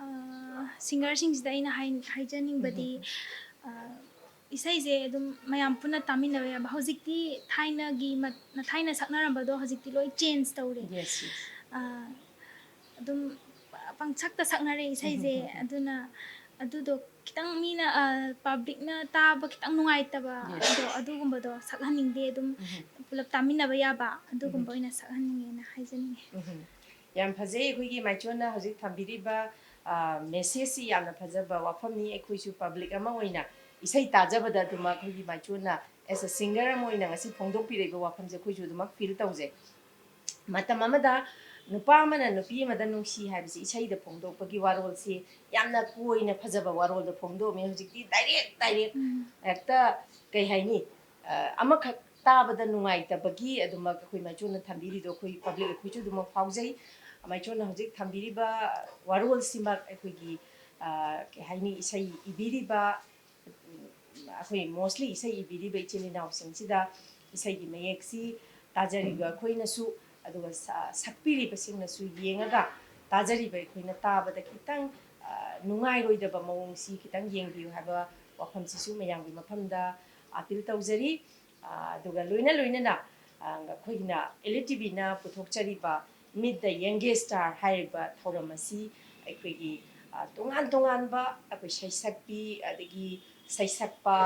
ꯑ, ꯁꯤꯡꯒꯔꯁꯤꯡꯁꯤꯗ ꯑꯩꯅ ꯍꯥꯏ-, ꯍꯥꯏꯖꯅꯤꯡꯕꯗꯤ, ꯑ, ꯏꯁꯩꯁꯦ ꯑꯗꯨꯝ ꯃꯌꯥꯝ ꯄꯨꯟꯅ ꯇꯥꯃꯤꯟꯅꯕ ꯌꯥꯕ꯫ ꯍꯧꯖꯤꯛꯇꯤ ꯊꯥꯏꯅꯒꯤ ꯃ-, ꯊꯥꯏꯅ ꯁꯛꯅꯔꯝꯕꯗꯣ ꯍꯧꯖꯤꯛꯇꯤ ꯂꯣꯏ ꯆꯦꯟꯖ ꯇꯧꯔꯦ꯫ Yes, yes. ꯑ, ꯑꯗꯨꯝ ꯄ-, ꯄꯪꯁꯛꯇ ꯁꯛꯅꯔꯦ ꯏꯁꯩꯁꯦ꯫ ꯎꯝ, ꯎꯝ, ꯎꯝ꯫ ꯑꯗꯨꯅ ꯑꯗꯨꯗꯣ ꯈꯤꯇꯪ ꯃꯤꯅ, ꯑ, ꯄꯕ꯭ꯂꯤꯛꯅ ꯇꯥꯕ ꯈꯤꯇꯪ ꯅꯨꯡꯉꯥꯏꯇꯕ, Yes. ꯑꯗꯣ ꯑꯗꯨꯒꯨꯝꯕꯗꯣ ꯁꯛꯍꯟꯅꯤꯡꯗꯦ꯫ ꯑꯗꯨꯝ ꯎꯝ, ꯄꯨꯂꯞ ꯇꯥꯃꯤꯟꯅꯕ ꯌꯥꯕ ꯑꯗꯨꯒꯨꯝꯕ ꯎꯝ꯫ ꯑꯣꯏꯅ ꯁꯛꯍꯟꯅꯤꯡꯉꯦꯅ ꯍꯥꯏꯖꯅꯤꯡꯉꯦ꯫ ꯎꯝ꯫ ꯌꯥꯝ ꯐꯖꯩ꯫ ꯑꯩꯈꯣꯏꯒꯤ ꯃꯥꯏꯆꯣꯟꯅ ꯍꯧꯖꯤꯛ ꯊꯝꯕꯤꯔꯤꯕ, ꯑ, ꯃꯦꯁꯦꯖꯁꯤ ꯌꯥꯝꯅ ꯐꯖꯕ ꯋꯥꯐꯝꯅꯤ꯫ ꯑꯩꯈꯣꯏꯁꯨ ꯄꯕ꯭ꯂꯤꯛ ꯑꯃ ꯑꯣꯏꯅ ꯏꯁꯩ ꯇꯥꯖꯕꯗ ꯑꯗꯨꯃꯛ ꯑꯩꯈꯣꯏꯒꯤ ꯃꯥꯏꯆꯣꯟꯅ as a singer ꯑꯃ ꯑꯣꯏꯅ ꯉꯁꯤ ꯐꯣꯡꯗꯣꯛꯄꯤꯔꯛꯏꯕ ꯋꯥꯐꯝꯁꯦ ꯑꯩꯈꯣꯏꯁꯨ ꯑꯗꯨꯃꯛ ꯐꯤꯜ ꯇꯧꯖꯩ꯫ ꯃꯇꯝ ꯑꯃꯗ ꯅꯨꯄꯥ ꯑꯃꯅ ꯅꯨꯄꯤ ꯑꯃꯗ ꯅꯨꯡꯁꯤ ꯍꯥꯏꯕꯁꯤ ꯏꯁꯩꯗ ꯐꯣꯡꯗꯣꯛꯄꯒꯤ ꯋꯥꯔꯣꯜꯁꯤ ꯌꯥꯝꯅ ꯀꯣꯏꯅ ꯐꯖꯕ ꯋꯥꯔꯣꯜꯗ ꯐꯣꯡꯗꯣꯛꯑꯝꯃꯤ꯫ ꯍꯧꯖꯤꯛꯇꯤ ꯗꯥꯏꯔꯦꯛ ꯗꯥꯏꯔꯦꯛ ꯎꯝ꯫ ꯍꯦꯛꯇ, ꯀꯩ ꯍꯥꯏꯅꯤ, ꯑ, ꯑꯃꯈꯛ ꯇꯥꯕꯗ ꯅꯨꯡꯉꯥꯏꯇꯕꯒꯤ ꯑꯗꯨꯃꯛ ꯑꯩꯈꯣꯏ ꯃꯥꯏꯆꯣꯟꯅ ꯊꯝꯕꯤꯔꯤꯗꯣ ꯑꯩꯈꯣꯏ ꯄꯕ꯭ꯂꯤꯛ ꯑꯩꯈꯣꯏꯁꯨ ꯑꯗꯨꯃꯛ ꯐꯥꯎꯖꯩ꯫ ꯃꯥꯏꯆꯣꯟꯅ ꯍꯧꯖꯤꯛ ꯊꯝꯕꯤꯔꯤꯕ ꯋꯥꯔꯣꯜꯁꯤꯃꯛ ꯑꯩꯈꯣꯏꯒꯤ, ꯑ, ꯀꯩ ꯍꯥꯏꯅꯤ, ꯏꯁꯩ ꯏꯕꯤꯔꯤꯕ, ꯎꯝ, ꯑꯩꯈꯣꯏ ꯃꯣꯁꯂꯤ ꯏꯁꯩ ꯏꯕꯤꯔꯤꯕ ꯏꯆꯤꯜ ꯏꯅꯥꯎꯁꯤꯡꯁꯤꯗ ꯏꯁꯩꯒꯤ ꯃꯌꯦꯛꯁꯤ ꯇꯥꯖꯔꯤꯕ ꯑꯩꯈꯣꯏꯅꯁꯨ, ꯑꯗꯨꯒ ꯁ-, ꯁꯛꯄꯤꯔꯤꯕꯁꯤꯡꯅꯁꯨ ꯌꯦꯡꯉꯒ ꯇꯥꯖꯔꯤꯕ ꯑꯩꯈꯣꯏꯅ ꯇꯥꯕꯗ ꯈꯤꯇꯪ, ꯑ, ꯅꯨꯡꯉꯥꯏꯔꯣꯏꯗꯕ ꯃꯑꯣꯡꯁꯤ ꯈꯤꯇꯪ ꯌꯦꯡꯕꯤꯌꯨ ꯍꯥꯏꯕ ꯋꯥꯐꯝꯁꯤꯁꯨ ꯃꯌꯥꯝꯒꯤ ꯃꯐꯝꯗ ꯑꯥꯄꯤꯜ ꯇꯧꯖꯔꯤ꯫ ꯑ, ꯑꯗꯨꯒ ꯂꯣꯏꯅ ꯂꯣꯏꯅꯅ, ꯑ, ꯑꯩꯈꯣꯏꯒꯤꯅ ꯑꯦꯜ ꯏ ꯇꯤ ꯚꯤꯅ ꯄꯨꯊꯣꯛꯆꯔꯤꯕ Meet the Youngest Star ꯍꯥꯏꯔꯤꯕ ꯊꯧꯔꯝ ꯑꯁꯤ ꯑꯩꯈꯣꯏꯒꯤ, ꯑ, ꯇꯣꯉꯥꯟ ꯇꯣꯉꯥꯟꯕ ꯑꯩꯈꯣꯏ ꯁꯩꯁꯛꯄꯤ, ꯑꯗꯒꯤ ꯁꯩꯁꯛꯄ,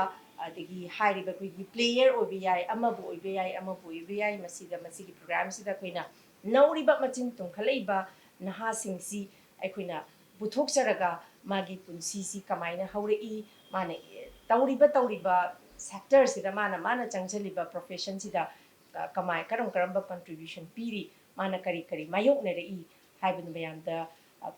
ꯑꯗꯒꯤ ꯍꯥꯏꯔꯤꯕ ꯑꯩꯈꯣꯏꯒꯤ ꯄ꯭ꯂꯦꯌꯔ ꯑꯣꯏꯕ ꯌꯥꯏ, ꯑꯃꯕꯨ ꯑꯣꯏꯕ ꯌꯥꯏ, ꯑꯃꯕꯨ ꯑꯣꯏꯕ ꯌꯥꯏ, ꯃꯁꯤꯗ, ꯃꯁꯤꯒꯤ ꯄ꯭ꯔꯣꯒ꯭ꯔꯥꯝꯁꯤꯗ ꯑꯩꯈꯣꯏꯅ ꯅꯧꯔꯤꯕ ꯃꯆꯤꯟ ꯇꯨꯝꯈꯠꯂꯛꯏꯕ ꯅꯍꯥꯁꯤꯡꯁꯤ ꯑꯩꯈꯣꯏꯅ ꯄꯨꯊꯣꯛꯆꯔꯒ ꯃꯥꯒꯤ ꯄꯨꯟꯁꯤꯁꯤ ꯀꯃꯥꯏꯅ ꯍꯧꯔꯛꯏ, ꯃꯥꯅ ꯇꯧꯔꯤꯕ ꯇꯧꯔꯤꯕ sector ꯁꯤꯗ ꯃꯥꯅ ꯃꯥꯅ ꯆꯪꯁꯤꯜꯂꯤꯕ profession ꯁꯤꯗ ꯀꯃꯥꯏ ꯀꯔꯝ ꯀꯔꯝꯕ contribution ꯄꯤꯔꯤ, ꯃꯥꯅ ꯀꯔꯤ ꯀꯔꯤ ꯃꯥꯌꯣꯛꯅꯔꯛꯏ ꯍꯥꯏꯕꯗꯨ ꯃꯌꯥꯝꯗ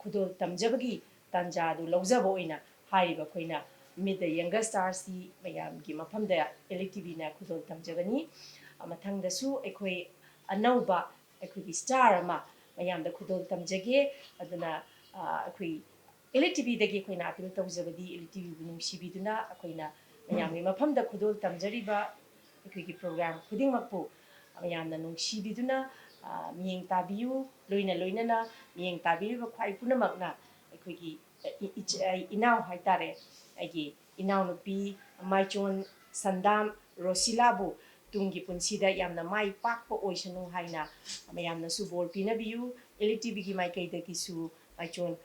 ꯈꯨꯗꯣꯜ ꯇꯝꯖꯕꯒꯤ ꯇꯥꯟꯖꯥꯗꯨ ꯂꯧꯖꯕ ꯑꯣꯏꯅ ꯍꯥꯏꯔꯤꯕ ꯑꯩꯈꯣꯏꯅ Meet the Youngster ꯁꯤ ꯃꯌꯥꯝꯒꯤ ꯃꯐꯝꯗ L T V ꯅ ꯈꯨꯗꯣꯜ ꯇꯝꯖꯒꯅꯤ꯫ ꯃꯊꯪꯗꯁꯨ ꯑꯩꯈꯣꯏ ꯑꯅꯧꯕ ꯑꯩꯈꯣꯏꯒꯤ star ꯑꯃ ꯃꯌꯥꯝꯗ ꯈꯨꯗꯣꯜ ꯇꯝꯖꯒꯦ꯫ ꯑꯗꯨꯅ ꯑꯩꯈꯣꯏ L T V ꯗꯒꯤ ꯑꯩꯈꯣꯏꯅ appeal ꯇꯧꯖꯕꯗꯤ L T V ꯕꯨ ꯅꯨꯡꯁꯤꯕꯤꯗꯨꯅ ꯑꯩꯈꯣꯏꯅ ꯃꯌꯥꯝꯒꯤ ꯃꯐꯝꯗ ꯈꯨꯗꯣꯜ ꯇꯝꯖꯔꯤꯕ ꯑꯩꯈꯣꯏꯒꯤ program ꯈꯨꯗꯤꯡꯃꯛꯄꯨ ꯃꯌꯥꯝꯅ ꯅꯨꯡꯁꯤꯕꯤꯗꯨꯅ ꯃꯤꯠꯌꯦꯡ ꯇꯥꯕꯤꯌꯨ꯫ ꯂꯣꯏꯅ ꯂꯣꯏꯅꯅ ꯃꯤꯠꯌꯦꯡ ꯇꯥꯕꯤꯔꯤꯕ ꯈ꯭ꯋꯥꯏ ꯄꯨꯝꯅꯃꯛꯅ ꯑꯩꯈꯣꯏꯒꯤ ꯏꯅꯥꯎ ꯍꯥꯏꯇꯥꯔꯦ, ꯑꯩꯒꯤ ꯏꯅꯥꯎꯅꯨꯄꯤ ꯃꯥꯏꯆꯣꯟ ꯁꯟꯗꯥꯝ ꯔꯣꯁꯤꯂꯥꯕꯨ ꯇꯨꯡꯒꯤ ꯄꯨꯟꯁꯤꯗ ꯌꯥꯝꯅ ꯃꯥꯏ ꯄꯥꯛꯄ ꯑꯣꯏꯁꯅꯨ ꯍꯥꯏꯅ ꯃꯌꯥꯝꯅꯁꯨ ꯕꯣꯔ ꯄꯤꯅꯕꯤꯌꯨ꯫ L T V ꯒꯤ ꯃꯥꯏꯀꯩꯗꯒꯤꯁꯨ ꯃꯥꯏꯆꯣꯟ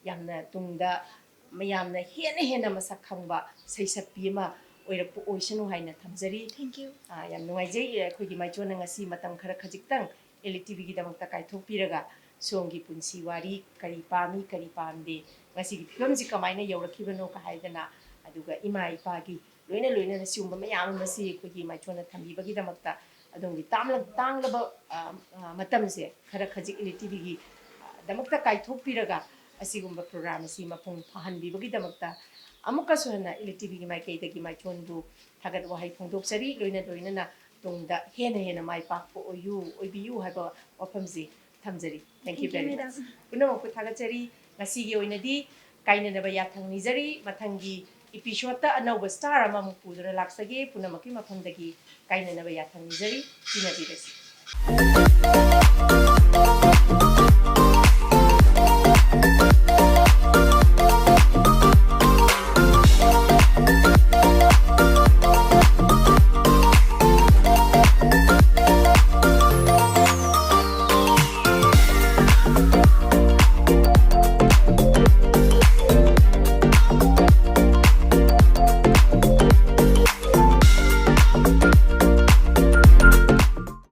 ꯌꯥꯝꯅ ꯇꯨꯡꯗ ꯃꯌꯥꯝꯅ ꯍꯦꯟꯅ ꯍꯦꯟꯅ ꯃꯁꯛ ꯈꯪꯕ ꯁꯩꯁꯛꯄꯤ ꯑꯃ ꯑꯣꯏꯔꯛꯄ ꯑꯣꯏꯁꯅꯨ ꯍꯥꯏꯅ ꯊꯝꯖꯔꯤ꯫ Thank you. ꯌꯥꯝ ꯅꯨꯡꯉꯥꯏꯖꯩ ꯑꯩꯈꯣꯏꯒꯤ ꯃꯥꯏꯆꯣꯟꯅ ꯉꯁꯤ ꯃꯇꯝ ꯈꯔ ꯈꯖꯤꯛꯇꯪ L T V ꯒꯤꯗꯃꯛꯇ ꯀꯥꯏꯊꯣꯛꯄꯤꯔꯒ ꯁꯣꯝꯒꯤ ꯄꯨꯟꯁꯤ ꯋꯥꯔꯤ, ꯀꯔꯤ ꯄꯥꯝꯃꯤ ꯀꯔꯤ ꯄꯥꯝꯗꯦ, ꯉꯁꯤꯒꯤ ꯐꯤꯕꯝꯁꯤ ꯀꯃꯥꯏꯅ ꯌꯧꯔꯛꯈꯤꯕꯅꯣ ꯍꯥꯏꯗꯅ, ꯑꯗꯨꯒ ꯏꯃꯥ ꯏꯄꯥꯒꯤ ꯂꯣꯏꯅ ꯂꯣꯏꯅꯅ ꯁꯤꯒꯨꯝꯕ ꯃꯌꯥꯝ ꯑꯃꯁꯤ ꯑꯩꯈꯣꯏꯒꯤ ꯃꯥꯏꯆꯣꯟꯅ ꯊꯝꯕꯤꯕꯒꯤꯗꯃꯛꯇ ꯑꯗꯣꯝꯒꯤ ꯇꯥꯡꯂ-, ꯇꯥꯡꯂꯕ ꯃꯇꯝꯁꯦ ꯈꯔ ꯈꯖꯤꯛ L T V ꯒꯤ ꯗꯃꯛꯇ ꯀꯥꯏꯊꯣꯛꯄꯤꯔꯒ ꯑꯁꯤꯒꯨꯝꯕ program ꯑꯁꯤ ꯃꯄꯨꯡ ꯐꯥꯍꯟꯕꯤꯕꯒꯤꯗꯃꯛꯇ ꯑꯃꯨꯛꯀꯁꯨ ꯍꯟꯅ L T V ꯒꯤ ꯃꯥꯏꯀꯩꯗꯒꯤ ꯃꯥꯏꯆꯣꯟꯕꯨ ꯊꯥꯒꯠ ꯋꯥꯍꯩ ꯐꯣꯡꯗꯣꯛꯆꯔꯤ꯫ ꯂꯣꯏꯅ ꯂꯣꯏꯅꯅ ꯇꯨꯡꯗ ꯍꯦꯟꯅ ꯍꯦꯟꯅ ꯃꯥꯏ ꯄꯥꯛꯄ ꯑꯣꯏꯌꯨ, ꯑꯣꯏꯕꯤꯌꯨ ꯍꯥꯏꯕ ꯋꯥꯐꯝꯁꯤ ꯊꯝꯖꯔꯤ꯫ Thank you very much꯫ ꯄꯨꯝꯅꯃꯛꯄꯨ ꯊꯥꯒꯠꯆꯔꯤ꯫ ꯉꯁꯤꯒꯤ ꯑꯣꯏꯅꯗꯤ ꯀꯥꯏꯅꯅꯕ ꯌꯥꯊꯪ ꯅꯤꯖꯔꯤ꯫ ꯃꯊꯪꯒꯤ episode ꯇ ꯑꯅꯧꯕ star ꯑꯃꯃꯨꯛ ꯄꯨꯗꯨꯅ ꯂꯥꯛꯆꯒꯦ꯫ ꯄꯨꯝꯅꯃꯛꯀꯤ ꯃꯐꯝꯗꯒꯤ ꯀꯥꯏꯅꯅꯕ ꯌꯥꯊꯪ ꯅꯤꯖꯔꯤ꯫ ꯆꯤꯟꯅꯕꯤꯔꯁꯤ꯫